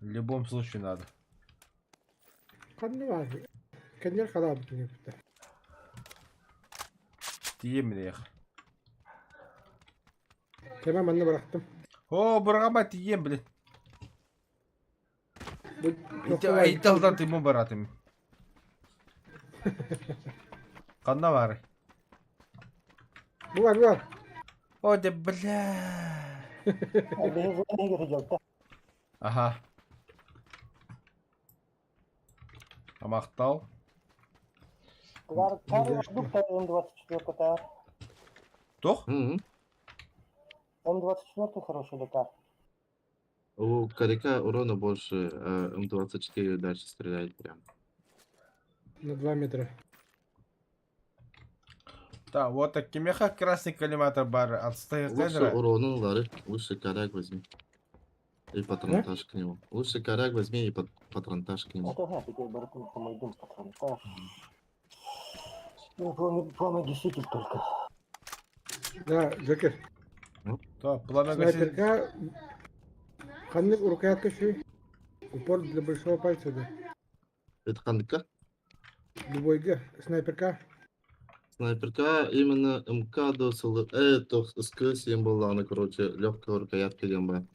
В любом случае надо. Ханна бар. Кеннер халабыт не. Тием мех. Кеме манна бырахтым. О, бұрғама тием, блин. Айталдан ты баратым. Қанда бар? Бу бар, бу бар. О, де, бля. Ага. Амақтал. М24 Тох? М24 хороший лекар. У Коряка урона больше, а М24 дальше стреляет прям. На 2 метра. Да, вот так кимеха красный коллиматор бар. Отстоит Лучше урону, Лары, лучше коряк возьми. И патронтаж к нему. Лучше коряк возьми и патронтаж к нему. Это теперь баратым помойдем патронтаж. Ну, пламя только. Да, Джокер. То, пламя гаситель. Снайперка. Ханнык рукоятка шүй. Упор для большого пальца, да. Это хандыка? Любой г. Снайперка. Снайперка именно МК до СЛ... то СК-7 была, она, короче, легкая рукоятка демба.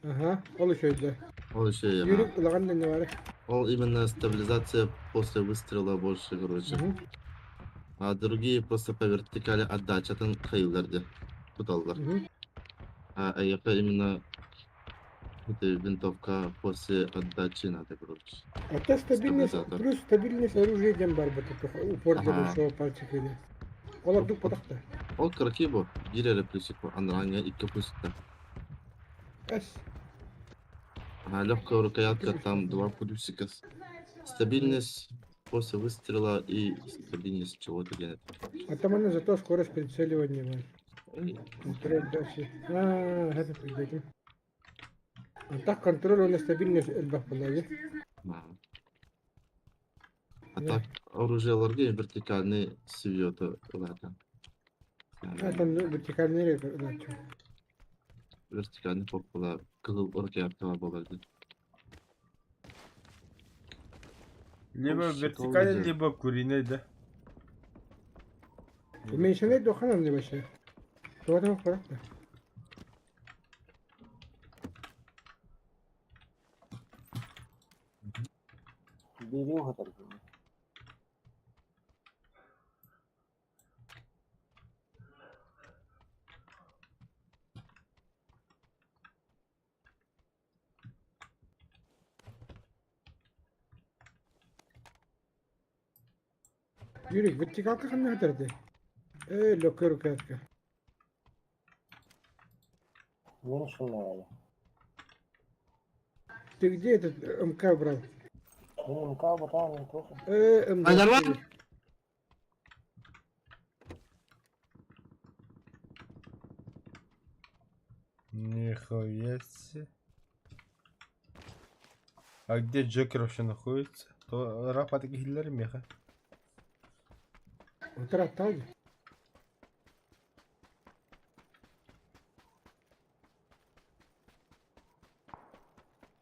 Ага, ол еще да. Он еще я. Юрик улаган не бар. Он именно стабилизация после выстрела больше, короче. Мгм. А другие просто по вертикали отдача, там хейлерде. Путалдар. Мгм. А это именно эта винтовка после отдачи надо, короче. А то стабильность, Стабилизатор. плюс стабильность оружия дем бар бу упор для Ага. большого пальца кене. Олар дук потахта. Ол кракибо, бир плюсик бу, анранга икки плюсикта. Эс. Ага, легкая рукоятка, там два плюсика. Стабильность после выстрела и стабильность чего-то где-то. А там она зато скорость прицеливания. бар. Эй, Контроль дальше. А, это придётем. А так контроль он стабильность элбах булаги. да. А так оружие ларги вертикальный света ладно. А там ну, вертикальный ребер, да, чё. Вертикальный попала кызыл рукоятка болады. Либо Ой, вертикальный, что либо куриный, да. Уменьшенный доханам не вообще. То там коротко. Бери уготар. Юрик, вертикалка ханна хатырды. Лөккө рукоятка. Уменьшенная. Ты где этот МК брал? Ну, МК вот там, неплохо. М24. А, нормально? Нихуя себе. А где Джокер вообще находится? То рапа таких меха. Утра тал.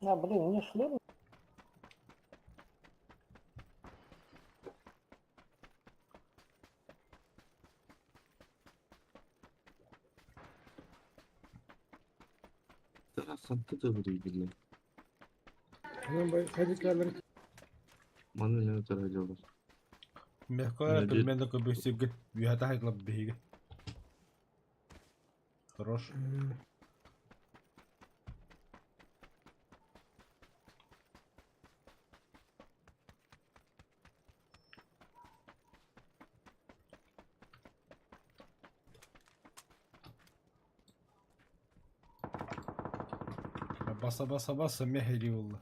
А, блин, мне шлем. Тарасан ты выиграли. Анан бай хадиклар. Маны не таралдылар. Мягко Надеюсь- примерно көбөсүгү. Үйата хайтлап биһиги. Хорош. Баса баса баса мэһэйдии буолла.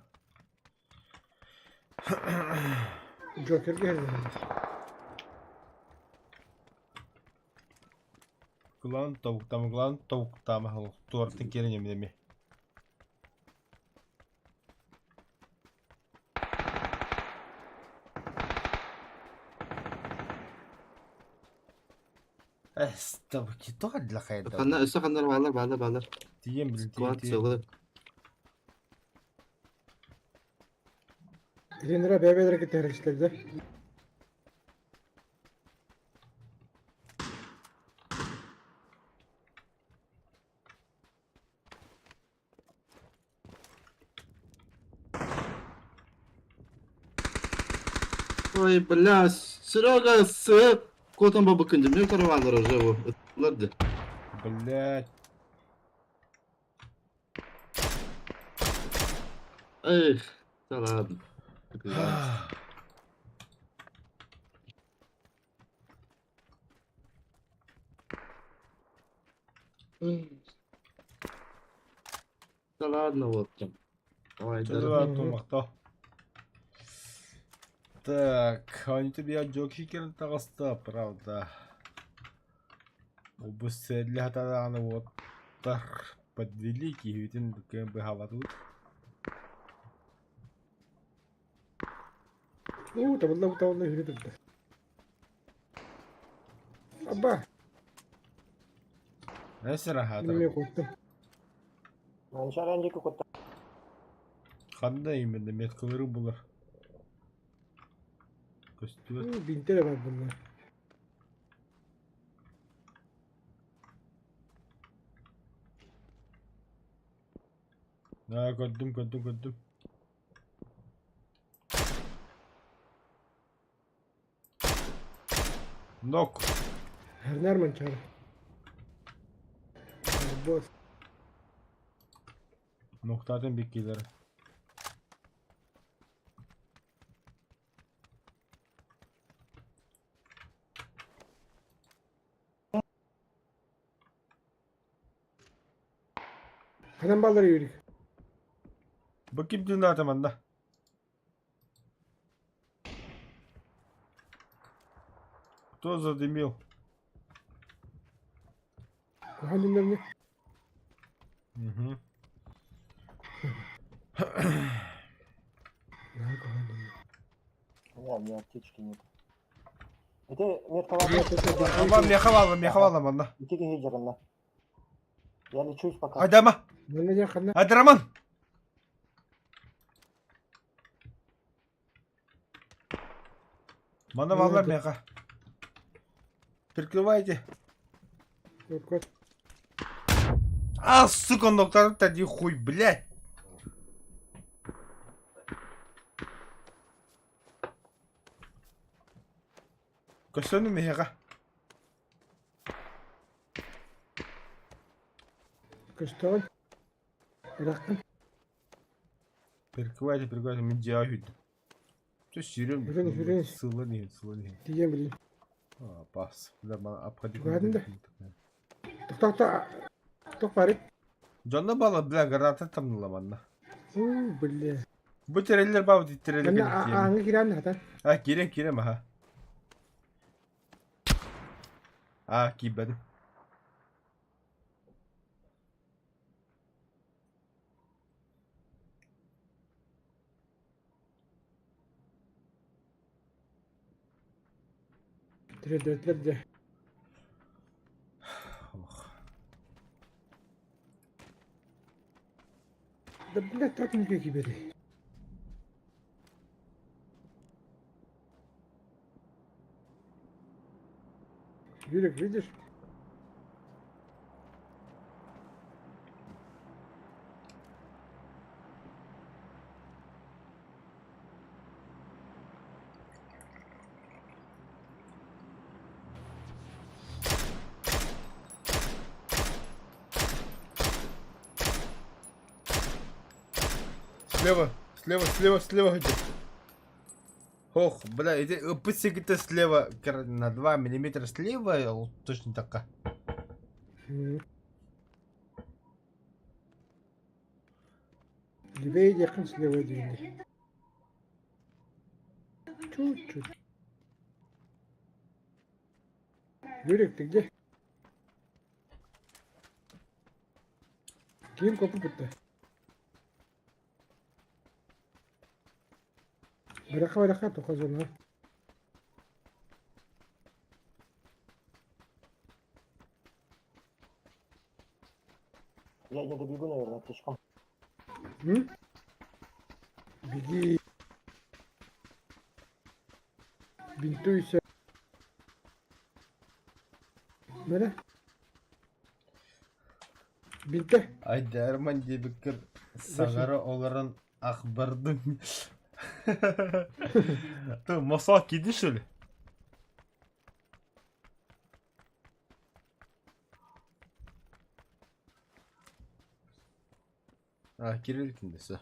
Джокерга иһэллэр. Кылаан тобуктаама, кылаан тобуктаама, туоратын киэрэн эминэми. Ханна өссө ханна баалар баалар баалар. Тиийэн билин тиийэн Склад тиийэн. сылы. Тренера бэйэ-бэйэлэрэ кытта эрэллэр. Ой, бля, Серега с котом бабыкынды. Мне караванлар уже его. Ларды. Блядь. Эх, да ладно. Да ладно, вот там. Давай, Чудо тумахта. Так, они тебе джокер таҕыста, правда. Бу сэлли хатадааны уоттар подвели киһибитин кыайан быһаабатыбыт. Уу, табылла табылла үһүрэ турда. Абба, Эсэр мин эмиэ аһаатар. куттум. Аншаран диэки кутта. Ханна именно меткалары булар. Көстүбэт. Уу, бинтэ эрэ бар буолла. Аа, көрдүм, көрдүм, көрдүм. Нок. Хернер Манчары. Босс. Ноктатын биккилэр. Ханан баллар Юрик? Бу ким дьоннаата манна? Кто задымил? Куһаҕан дьоннор Угу. Наһаа куһаҕан дьоннор. Не, у меня аптечки нет. Ити меткалаах. Ама меха баала, меха баала манна. Ити киһи дьарына. Я лечусь пока. Адама! Манна диэн ханна? Адраман! Манна бааллар меха. Прикрывайте. Кот. А, сука, доктор, тоди хуй, блядь. Көстөнү миһиэхэ. Көстөҕүн. Ыраахтан. Прикрывайте, прикрывайте, мин дьиэҕэ сүүрдүм. Чэ, сүүрүм. Үрүн, үрүн. Сыллан иһин, сыллан иһин. Тиийэн билин. А, пас. Бля, мана обходи. Чугаһаатын да. Тохтоо, тох барыт. Дьонно бала, бля, граната тамныла манна. Уу, бля. Бу тэриллэр баабыт тэриллэр Манна ааҥҥа киирэн хатан. А, киирэн, киирэн, аха. А, киирбэтим. Тирэрдибэтилэр дьэ. Ох. Да блядь, так не кибери. Юрик, видишь? Слева, слева, слева, слева где? Ох, бля, иди, пусть где слева, на 2 миллиметра слева, точно такая. Левее диэххин слева дииллэр. Чуть-чуть. Юрик, ты где? Ким коппут Бырахха бырахха тоха зона. Я не добегу, наверное, пешком. М? Беги. Бинтуйся. Бэрэ. Бинтэ. Айдарман диэбиккэр саҥара олорон ах бардым. Ты мосоо киди что ли? А, Кирилл киндесе.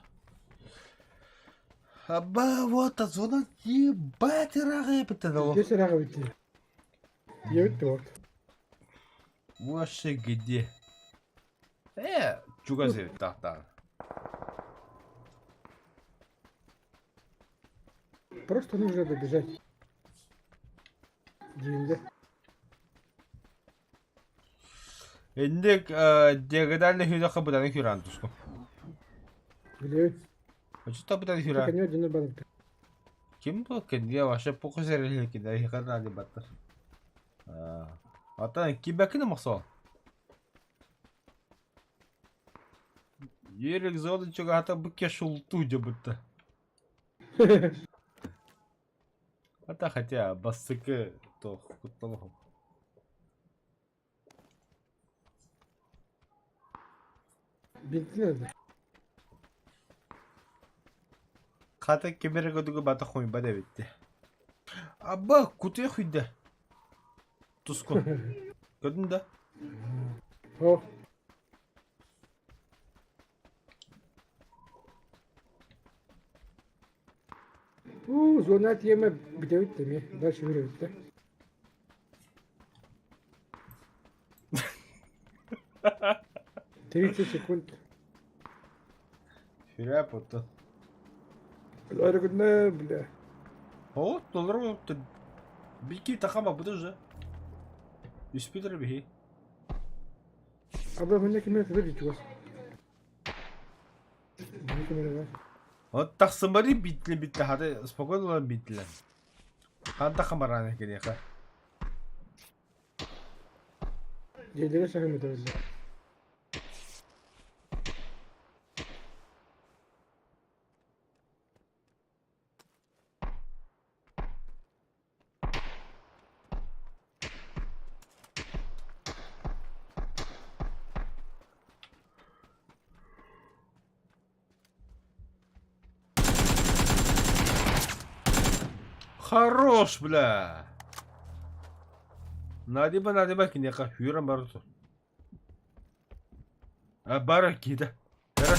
Аба, вот зона ебать ыраҕы Здесь ыраҕы Диэбит вот. Вообще где? Э, чугас эбит таахтаан. Просто нужно добежать. Диинде. Инник диагонально хүлэхэ бытаны хүраан туску. Билэбин. Очто бытаны хүраан. Кэннэ дьоно барбыта. Ким бу кэннигэ вообще похуй сэрэлиһэ кинилэр ханна баттар. Оттон кибэкини мохсоо. Юрик зону чугаһата бу кешултуу дьабытта. Это хотя бастакы туох кутталаһым. Бинтин надо. Хата ким эрэ көтүгү бата хойбат эбит Абба кутуйа хуйда. Туску. Көрдүн да? О, Уу, зона тиэмэ бүтэбит эмиэ. Дальше үрэбит да. 30 секунд. Сүрэ поту. Бля, бля. О, толору Бики тахама буду же. Үспүтэр биһи. Абы мына кимер кыды чугас. Мына кимер бар. Вот тахсымари битле битле хады спокойно олорон битле. Ханта хамараны кириэхэ. Дьиэлэрэ саһымыта биллэ. Хорош, бля! Надиба, надиба киниэхэ сүүрэн бара тур. А бара киитэ. Кыра.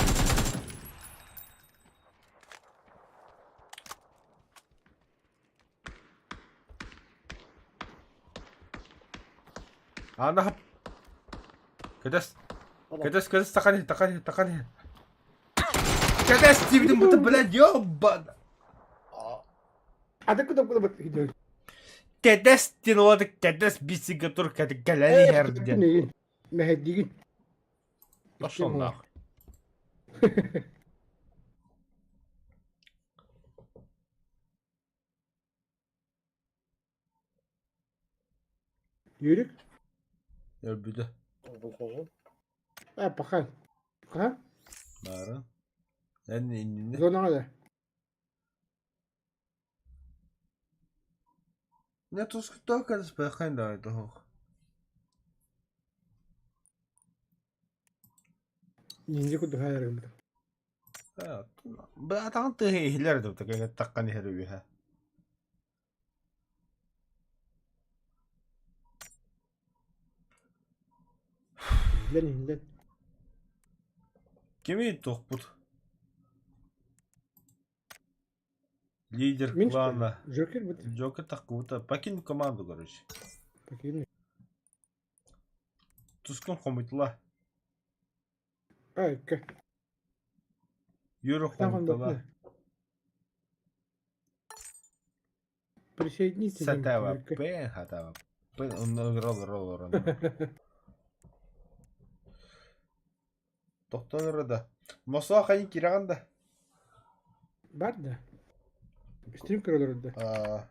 Ана Кэтэс. Кэтэс, кэтэс, тахани, тахани, тахани. Кэтэс, диэбитим бута, блядь, ёбан. А ты куда куда идешь? Кэтэс диэн уолаты кэтэс биссигэ тур кэлэн иһэр диэн. Мэһэйдиигин. Пошел нахуй. Юрик? Өлбүтэ. Выхожу. А, пока. Пока? Баарын. Эн иннинэ. Зонаҕа да. Не тускуттаа кэлиспэххин да туһух. Нинди курдук хаайаргыммыт. Баатаҕын тыаһа иһиллэр да кэҥэттэххин иһэр үһэ. Иһиллэн иһиллэн. Кими туохпут? Лидер Мин что ли? клана. Джокер бут. Джокер тахкыбыта. Покинь команду, короче. Покинуть. Тускун хомуйтла. А, ка. Юра Хонтала. Хонтала. Присоединиться диэн Сатава кнопка. П хатава П онно рол рол рол. Тохтон да. Мосуа хайын кирэҕин да? Бар да. Стрим көрөлөр да. Аа,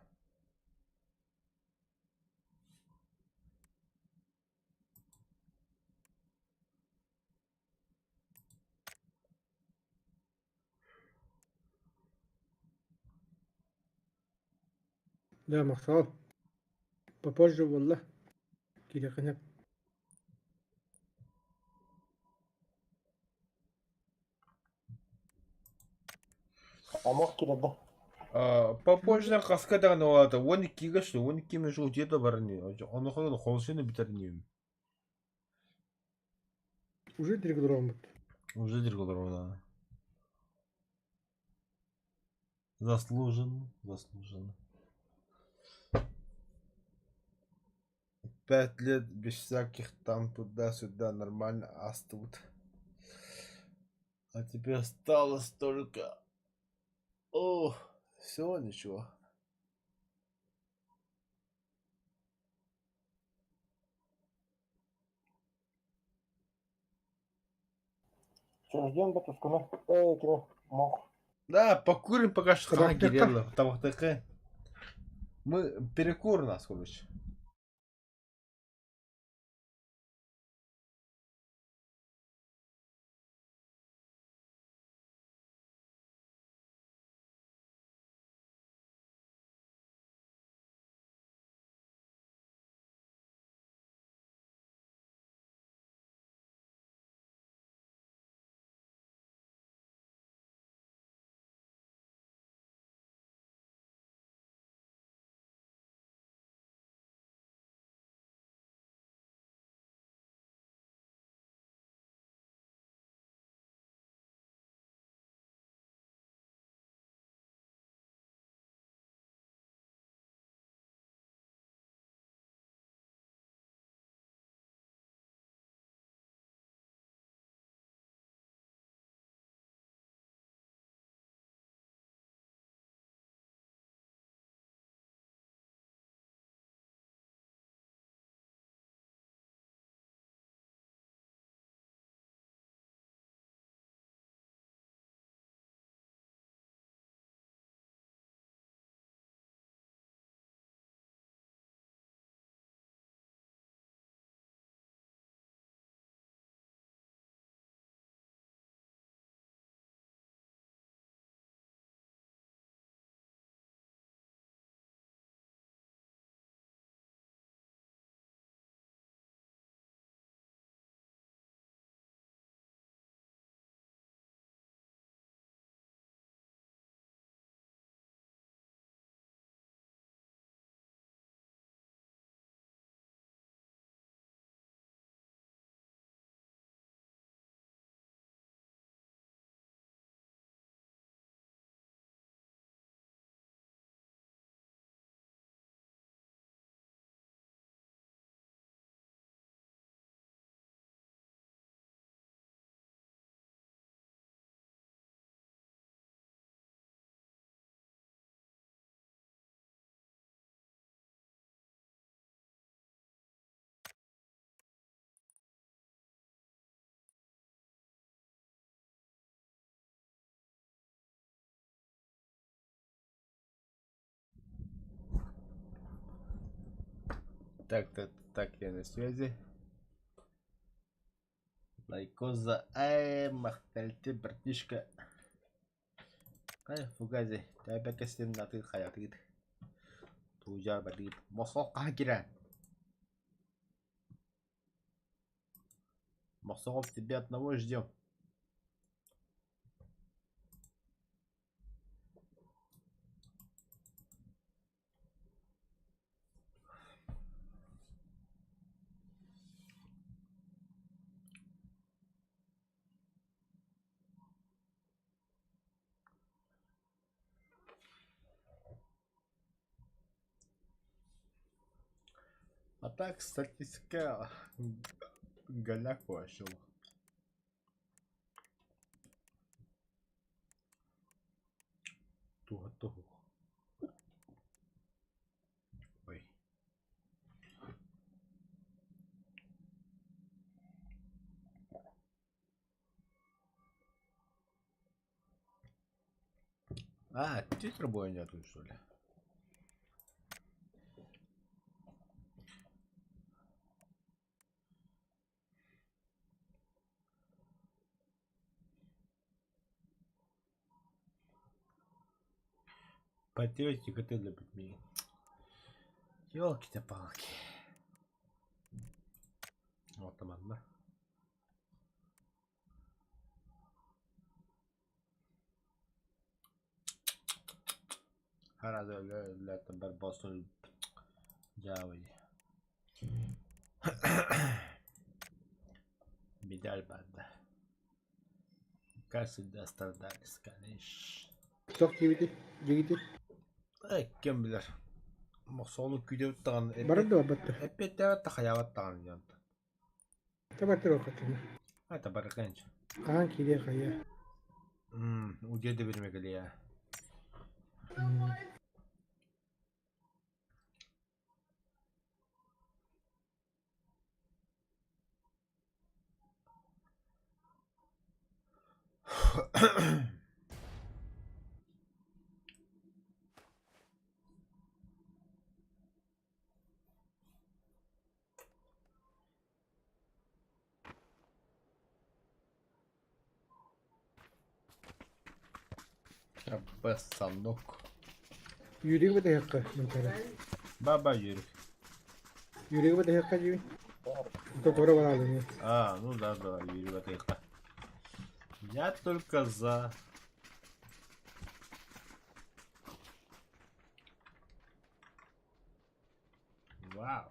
Да, махсал. Попозже буолла. Кириэххэ Омок киирдэ. Попозже хаска даҕаны уолата 12-гэ что 12 межу где-то барни. Онохо холсины бүтэрниим. Уже диргдроммут. Уже диргодорона. Заслуженно, заслуженно. 5 лет без всяких там туда-сюда нормально астут. А теперь осталось только... О, всего ничего. Ждем да тускуна. Эй, кини мох. Да, покурим пока что хана Табахтыка. Кирилла. Табахтыка. Мы перекур у нас, короче. Так, так, так, я на связи. Лайкоза, ай, махтальте, братишка. Ай, фугази, табакасин на ты хаятыт. Тужар бадит. Мосок кагира. Мосоков тебя одного ждем. А так, статистика голяк вообще. Туох туох. Ой. А, титр боя нету, что ли? Потерять КТ для петьми. Ёлки-то палки. Вот там одна. Хараза өллөттөн барбосун дьаабый. Медаль барда. Как всегда страдались, конечно. Туох диэбитий? Дьигити? Ким билэр. Мохсоҕону күүтэбит даҕаны Барар да барбат да. эппиэттээбэт да хайаабат даҕаны диэн. Табаттар оркотуна. Это барыканч. Хаһан киириэ хайа. Удьэ да биримэ кэлиэ. Саннук. Юрий бытыһыахха мынтара. Баба Юрий. Юрий бытыһыахха диибин. Токоро бараалыны. А, ну да, да, Юрий бытыһыахха. Я только за. Вау.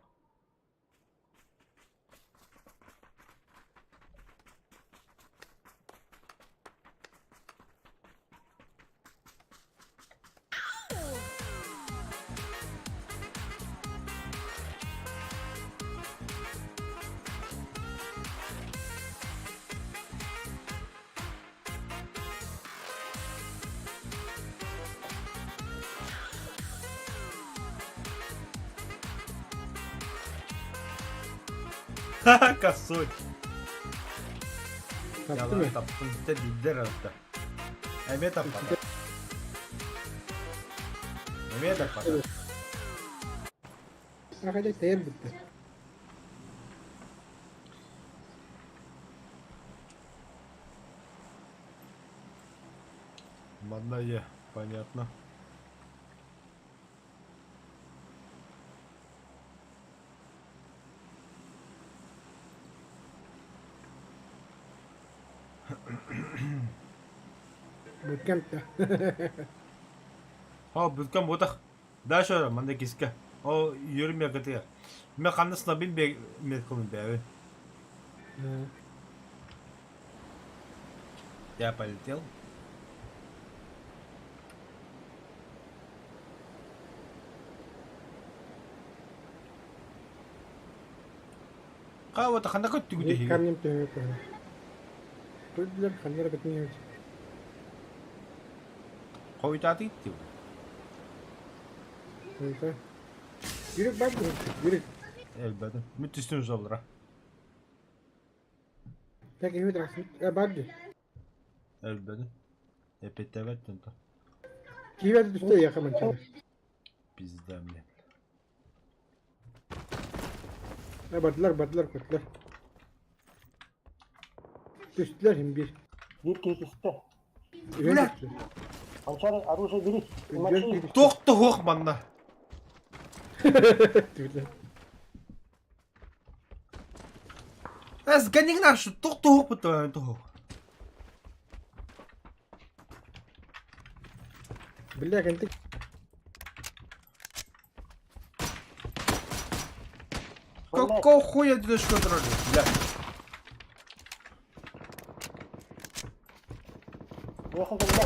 Ха, косой. Таптым Yalan таптым дэ билдер алта. Эмиэ таппата. Эмиэ таппата. Ахадя тэйэр бүттэ. Манна е, понятно. Бүткәм та. О, бүткәм ботах. Да, шо, манна киска. О, yürüm yakıtı. Мен ханнысына бин бе бәбин. Я полетел. Кава ханна көттүгү Камнем төһө көһө. Көрдүлэр ханнара бэтин Хойутааты иттип. Ойта. Yürek бар mı? Yürek. Элбэдим. Мүт түстүм жоллара. Так иһит рахмет. Бар ди. Элбэдим. Эпеттебеттин то. Киибэт түстэ яха манчара. Пизда мне. Бардылар, бардылар, көттүлэр. Түстүлэр хим бир. Биир киһи түстэ. Үһүн түстү. Анчары оружие бери. Үһүн түстү. Тохто хуох манна. Түлэ. Эс ганиг наш тохто хуох бутаа тохо. Бля, кэнтик. Какого хуя ты что дрожишь, бля? Ехал когда.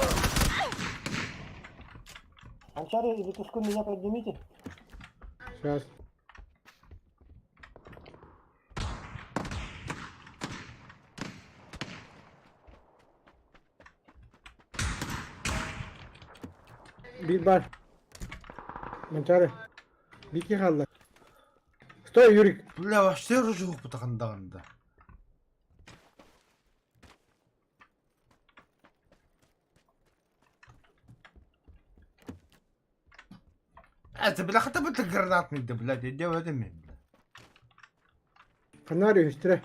Анчары или Тускун меня поднимите. Сейчас. Биир баар. Манчаары. Биир киһи хаалла. Стой, Юрик! Бля, вообще оружие бутахандаҕында. Это, бля, хотя бы ты гранатный, да, блядь, я делаю это мен, бля. Ханна үһүстэрэ.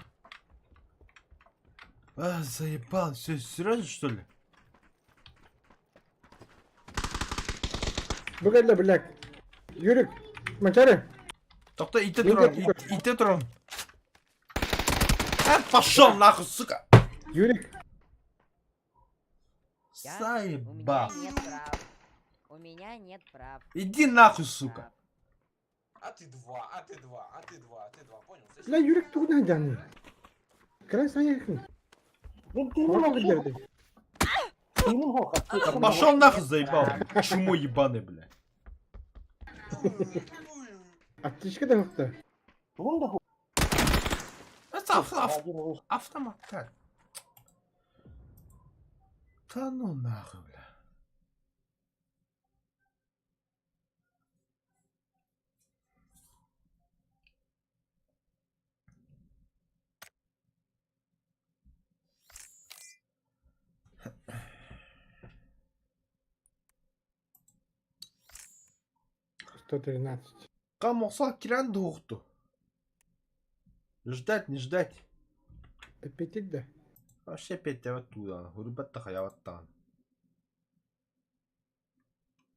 А, заебал, все, серьезно, что ли? Бу кэллэ, блядь. Юрик, Манчаары. Тохто, ите Мен туран, де- ите туран. А, пошел нахуй, сука! Юрик, Я? У меня Заебал. нет прав. У меня нет прав. Иди нахуй, сука. Прав. А ты два, а ты два, а ты два, а ты два, понял? Слышишь? бля, Юрик тугунан дьаный. Кыра сайыхын. Мен тыыным Оҕо охсуох, кэллэрдэ. тыыным ох, Да пошел нахуй, заебал. Чмо ебаный, бля. Аптечка да хохта. Тугум да Это Один выше. автомат. Так. Да ну нахуй, бля. 113. Камоса киран дуохту. Ждать, не ждать. Эппитит да. Вообще опять оттуда. Ребята хаяваттан.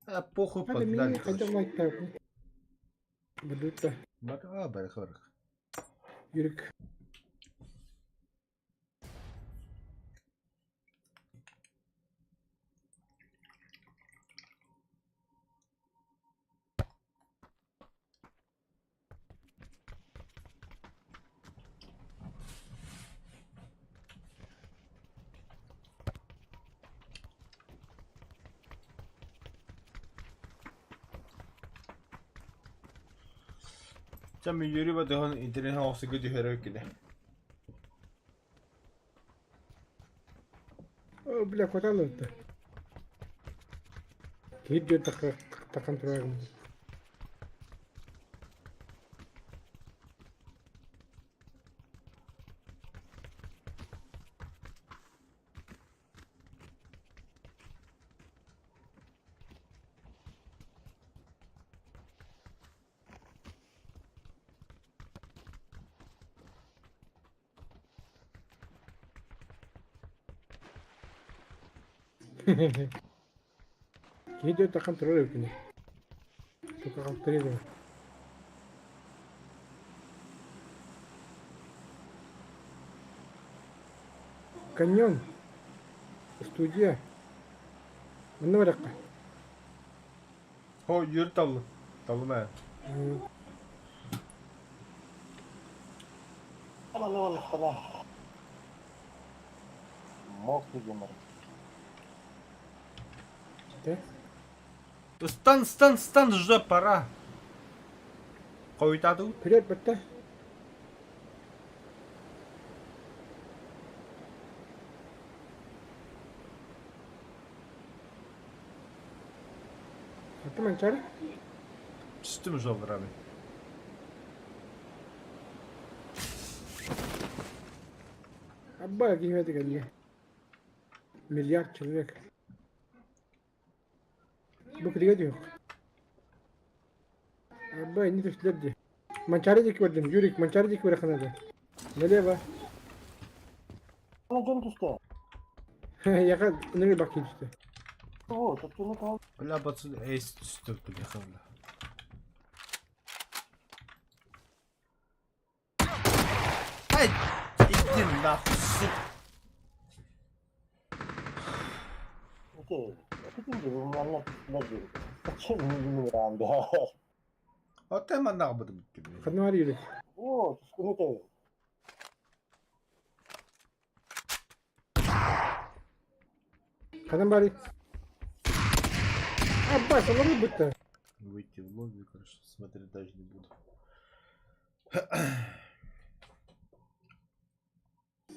А похуй Hadi подляли, мини короче. хайдах лайктаабын. Быдыта. Бара, бара, бара. Юрик. Чэ мин Юрий батыһан интэриэһин оҕусуга түһэрэ кини. О, бля, куоталлар Киһи дьиэ тахан турар. Киһи дьиэ тахан турар эбит Только халтарыга. Каньон. Студия. Манна барыахха. Хо, Юрий таллы. Таллым ээ. Мог дигэмэр. Тэ? Стан, стан, стан, уже пора. Хойутаатыгыт? Вперед, батта. Аты манчары? Түстүм уже бырабы. Абба киһи кэллэ. Миллиард человек. Бу киригэ диэх. Абба инни түстүлэр дии. Манчаары диэки бардым. Юрик, Манчаары диэки бараханаада. Налево. Дьон түстэ. Яха, нөҥүө бак киһи түстэ. Оо, тоттуну таал. Бля, пацаны, эйс түстүм, бляха, бля. Ай, иди нахуй, сука. Окей. Этим же манна түстүлэр дии. Зачем мне ранда? Отой маннаҕа бытым Ханна бар Юрик? Оо, тускуну тэ. Ханан барый? Абба, солору бутта. Выйти в лобби, короче, смотреть даже не буду.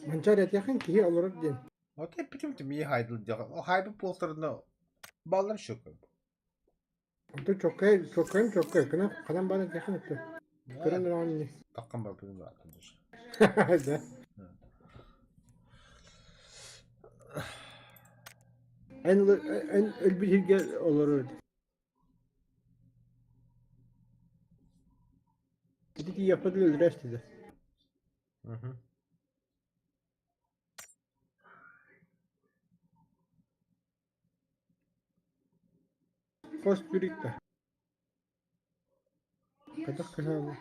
Манчаары этиэхин киһи олорор диэн. Отой почему-то мне хайдыл делал. Хайбы полторно. Баллар еще как бы. Онтон чоккай, чоккайым чоккай, кына ханан баарын кэхин өттө. Көрөн ылаҕын ини. Таххан барбытын бааттан дьэ. Да. Эн эн өлбүт сиргэ олорор. Ити тиийиэхпит өлөрөөс дии. Мгм. Хос бүрүк да. Хайдах кыһаалы.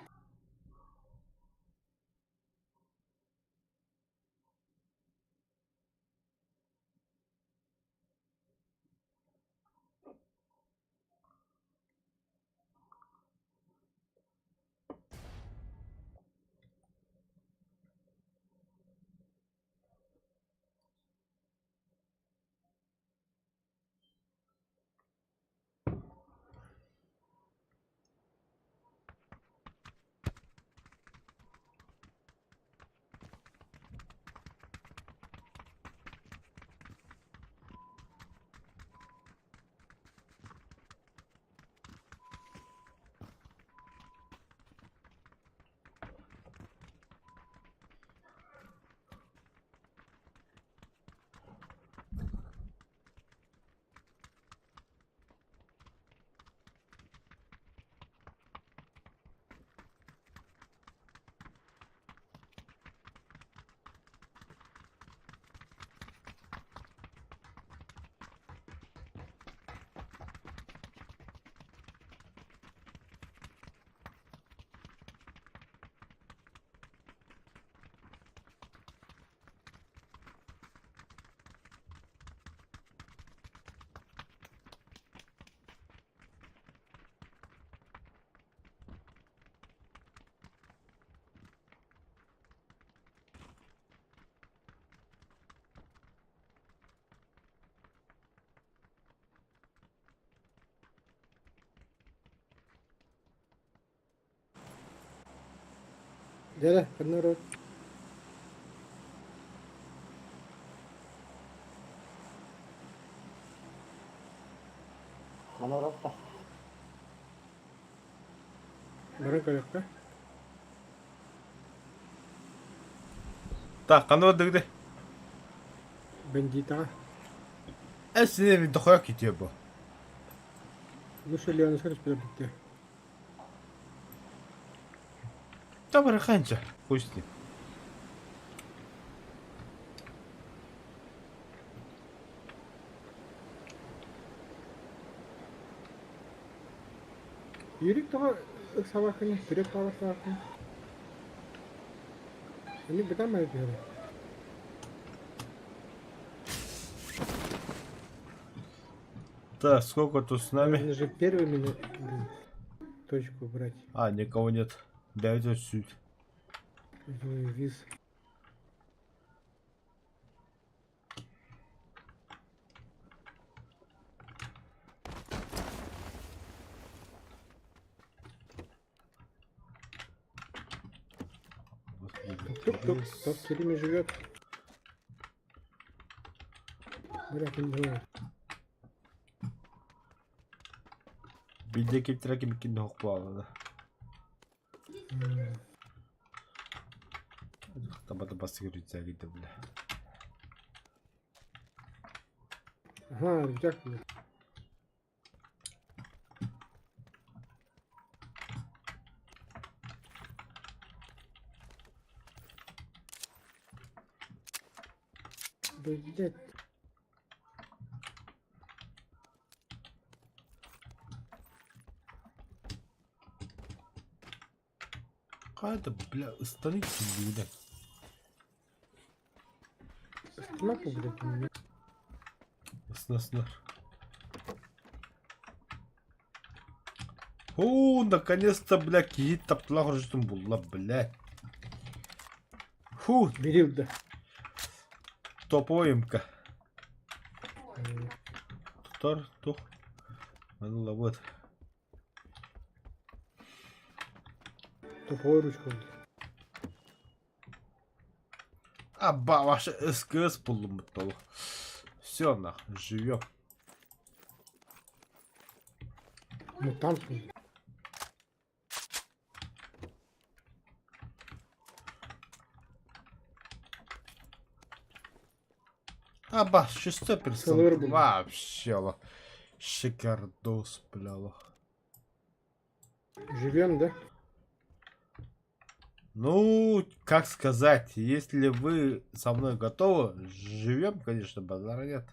Дьэ, ханна урут Ханна урут баран көрүөххэ. Так, ханна бардыгыт? Бандитаҕа. Эсини дохуя китиэ бу. Лучше Леонускар түспүтэ. Да бараханча, хуй с ним. Юрик тоҕо ыксалааххыный, күрэх таабаттааххын? Ини бытаан бары түһэрэ. Так, сколько тут с нами? Нужно же первыми блин, точку брать. А, никого нет. Давайте суть. Виз. Тук-тук, кто в тереме живет? Бля, не знаю. Билде киптера кимиккин хохпаалада. Табата басыгыр рюкзагы бля. Ага, рюкзак. Блять. Какая-то, бля, станет люди. Мапу, блядь, у меня. Снар. О, наконец-то, бля, киһи тапталаах оружиетын булла, бля. Фу, Бери, да. топовый МК. Тутар, тух. Маны вот. Топовую ручку. Аба, ваша СКС буллум толу. Все, нах, живем. Мутант. Аба, шестой персон. Сылыр был. Вообще, ла. Шикардос, бля, ла. Живем, да? Ну, как сказать, если вы со мной готовы, живем, конечно, базара нет.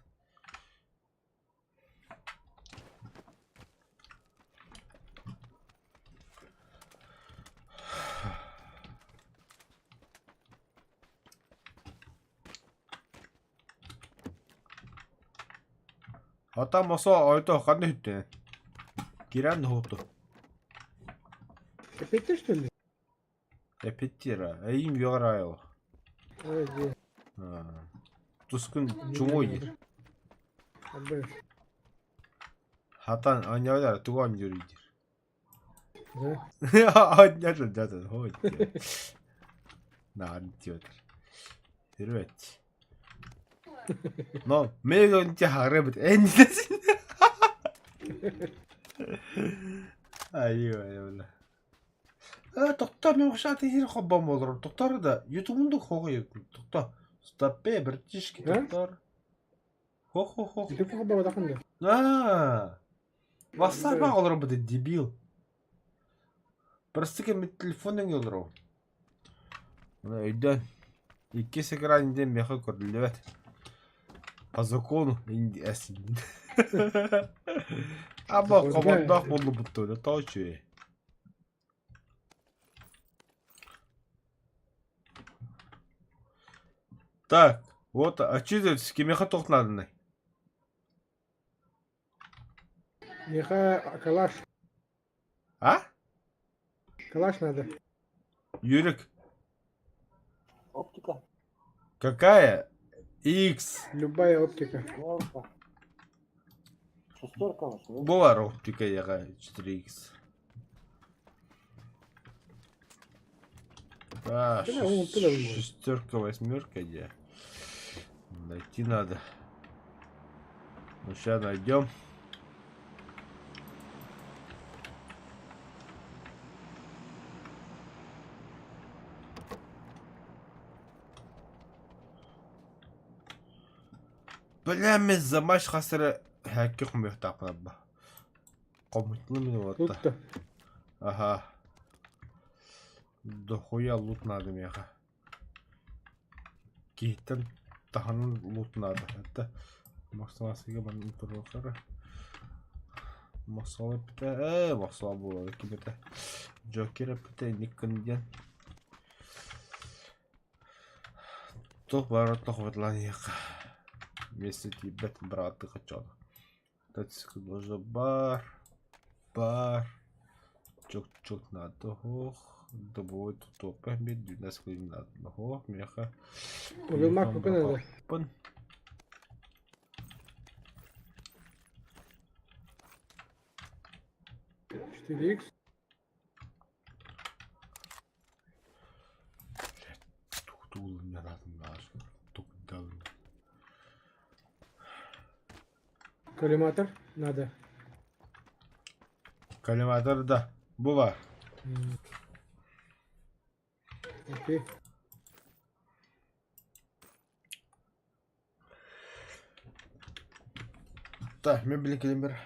А там осо ойто ханны хүттен. Киран хууту. Опять ты, что ли? Эпеттира. Эйим йорайл. Ой, где? Тускун чумой. Абы, Хатан анялар туган yürüdür. Да? Аннялар да хой. Наар диотер. Хэрвээ. Но мегон ти харабт эннэс. Аюу аюу. А тоқтар мен ушаты хир хоббам болор. Тоқтар да ютубунду хогой тоқта. Стопе братишки Да? тоқтар. Хо хо хо. Ты кого баба дахында? А. Вассар олор бу дебил. Просто кем телефонын олор. Мына өйдөн. Икки экран меха көрүлүбэт. По закону инди эсин. Аба Законга. командах болду бутту точу. Так, вот, а че кимеха тохнадыны? Меха калаш. А? Калаш надо. Юрик, Оптика. какая? X. Любая оптика. Восьмерка. Шестерка, восьмерка. Была оптика яга 4X. А, Да, он туда вымыл. шестерка, восьмерка, где? Найти надо. Ну, сейчас найдем. Бля, мен замаш хасыры хәкки хумбек тақынабба. Комутлы мен Тут отта. то. Ага. Дохуя лут надо меха. Киттен таханын лут надо. Это Максаласыга мен турбакара. Масала пите, масала була кимете. Джокер пите никкын ден. Тох бар тох ветлан яка. Вместе тибет браты хочу. Тацк должно бар. Бар. Чок чок надо хох. Добой тут топа мед 12 надо. Хох, меха. Уголмак какой надо? Пын. 4х. Тук надо наш. Тук дал. Коллиматор надо. Коллиматор да. Бува. Окей. Так, мебель климбер.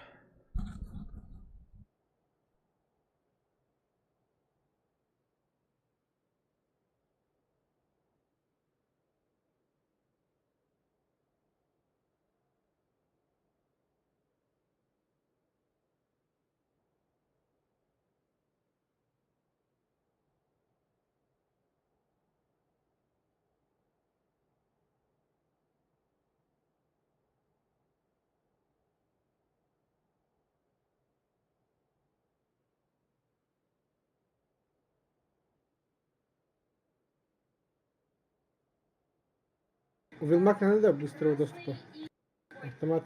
Уголмак надо быстрого доступа. Автомат.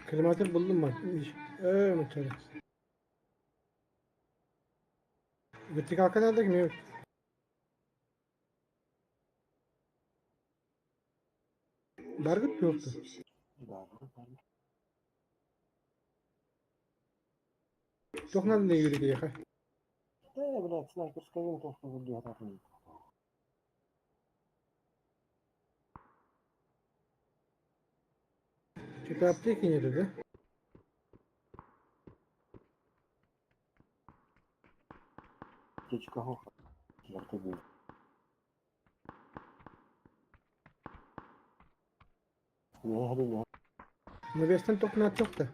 Климатик буллум man. Мыччары. Вертикалка надо гнев. Баргыт yoktu. Да, да. Çok надо не yürüdü ya. Да, блядь, снайперская винтовка выбегает. Что-то аптеки нету, да? Птичка гоха. Вертолет. Не, не, не. Навестен только на да.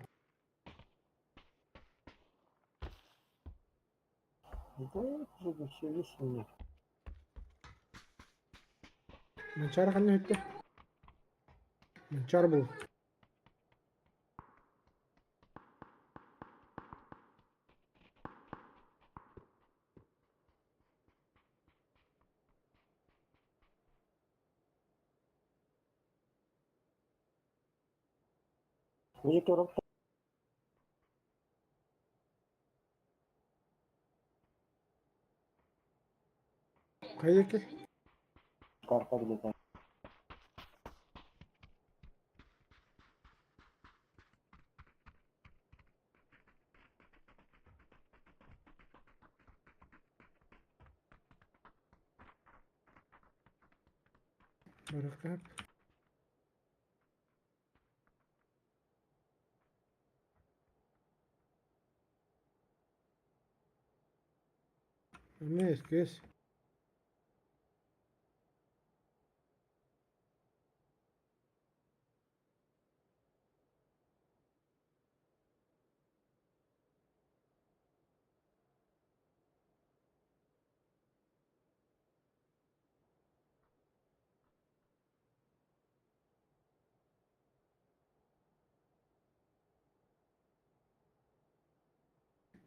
Да, это все весело. Манчар ханна өттө. Манчар был. Мне коробка. Кайеки. Карта где-то. Баракат. Эмес, кес.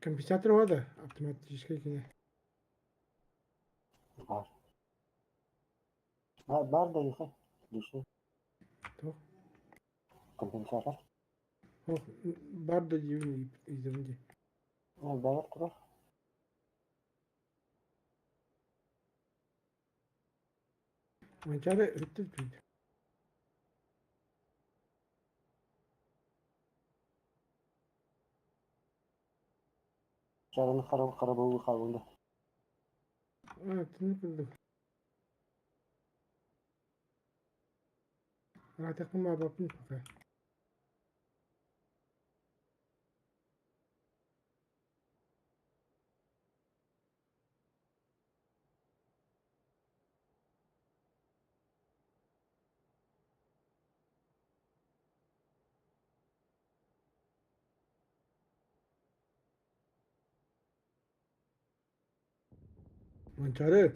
Компенсатор вода автоматически кине. Бар. Бар, бар да ехай. Лишний. Тоқ. Компенсатор. Ох, бар да дивин изимде. Ну, бар куда? Манчары өттү түйдү. Чарын хараб харабы хабында. А, тını кылдым. Ратакым бапын пока. Манчары.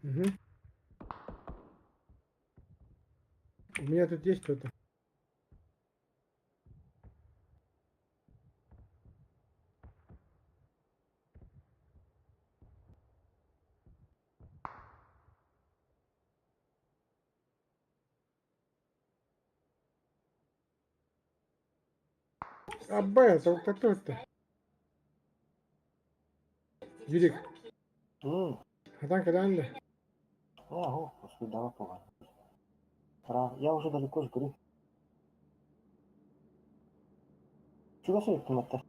Угу. У меня тут есть кто-то. Абба, это вот кто-то. Юрик, Мм. а там когда надо? Ого, господи, давай пугай. Я уже далеко с горы. Чего себе автомата?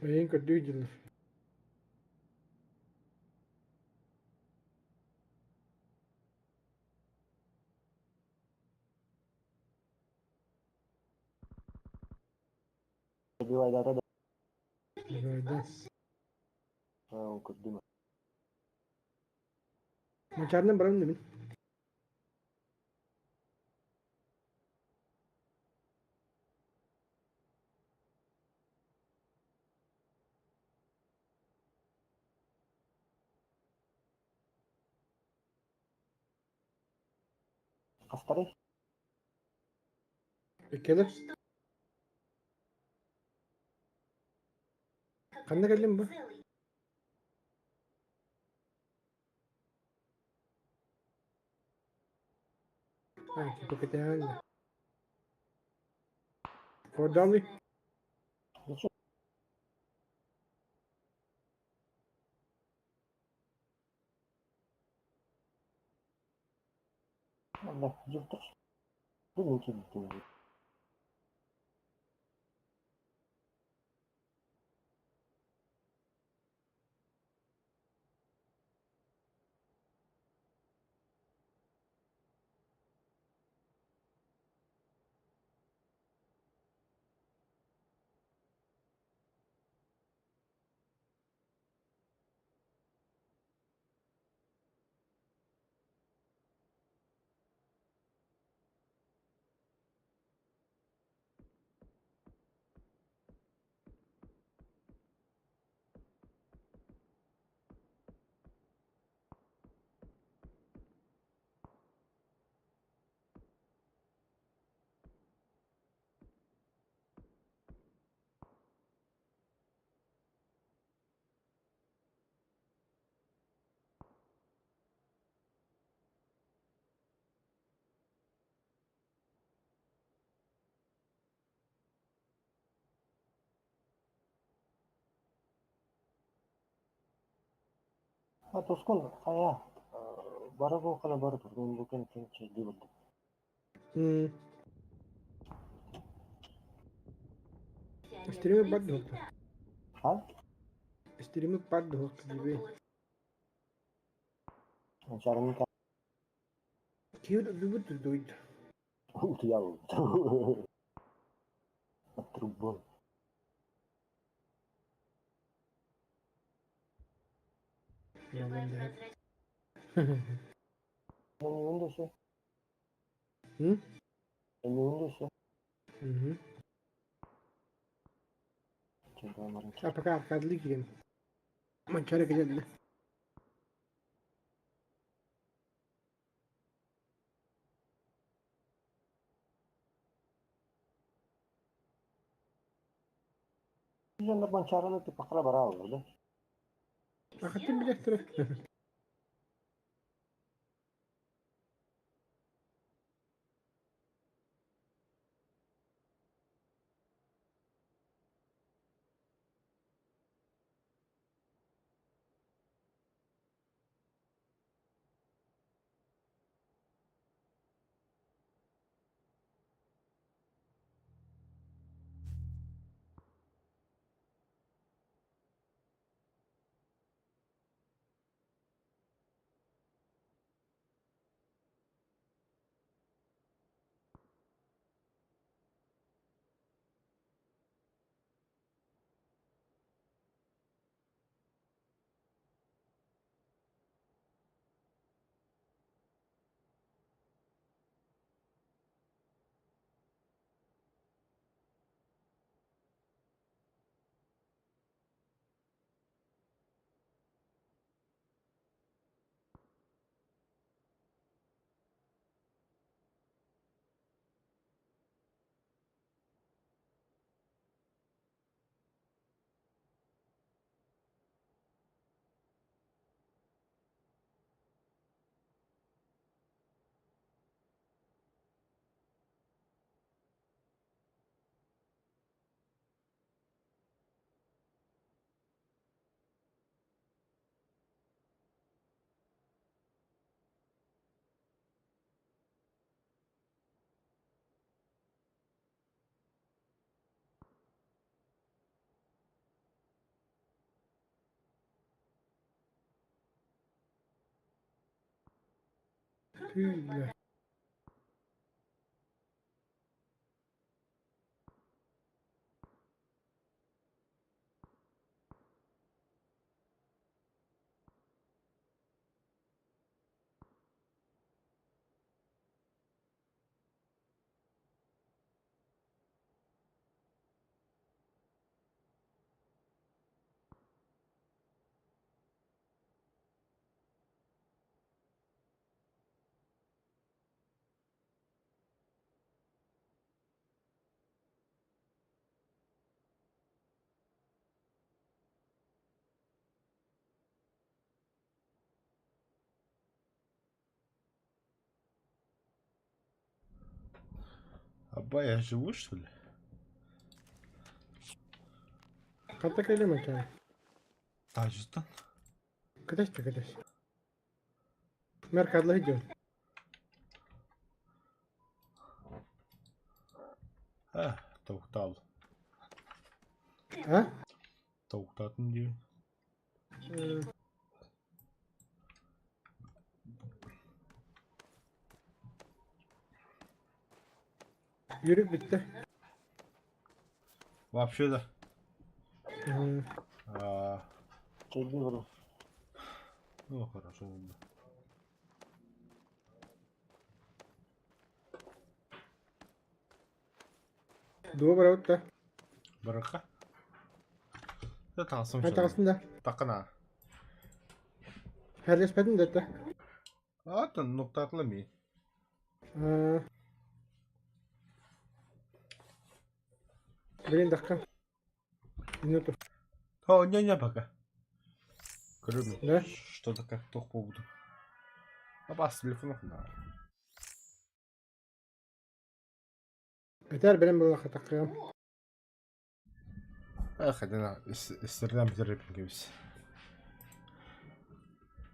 Эйигин көрдүү дьыллар. Дивайдата да. Да. Көрдүм. Мачаарынан баран да мин. Хастары? Иккилэр. Ханна кэллим бу? А, типа кэтэһэн да. Кордоный? Ничего. Онно дьылтах. Бүгүн киирдим. А тускун хайа бара бу кана бара тургун бу кен кен чейди булду. Стримы бардык. А? Стримы бардык диби. Чарын ка Киир дубут дуйд. утуял. Трубон. Мен Windows. М? Мен Windows. Мгм. Чемпионарын. А пока аркадlı gireyim. Манчары келеді. Жандар манчараны ты пакра бара алды. Ахаттын билектір. Тыый, Аба, я живу, что ли? Ханта кэлим экен? Тажистан. Кэтэстэ кэтэс. Меркадлы идет. А, тоқтал. А? Тоқтатын деймін. Yürü bitti. Вообще да. А, Чэйдии олорор. ну хорошо. ладно. Дуо барабыт да. Барака. Да таҥасым Эн таҕыстын да. Такына. Херлеспэтин да этэ. Атын нуктатлы ми. Блин, дахка. Минуту. О, не-не пока. Көрөм. Да? Что-то как туох буолбутум. Абас телефон да. Этэр бэлэм буолла хатаккыам. Эх, это истердем терапин кебис.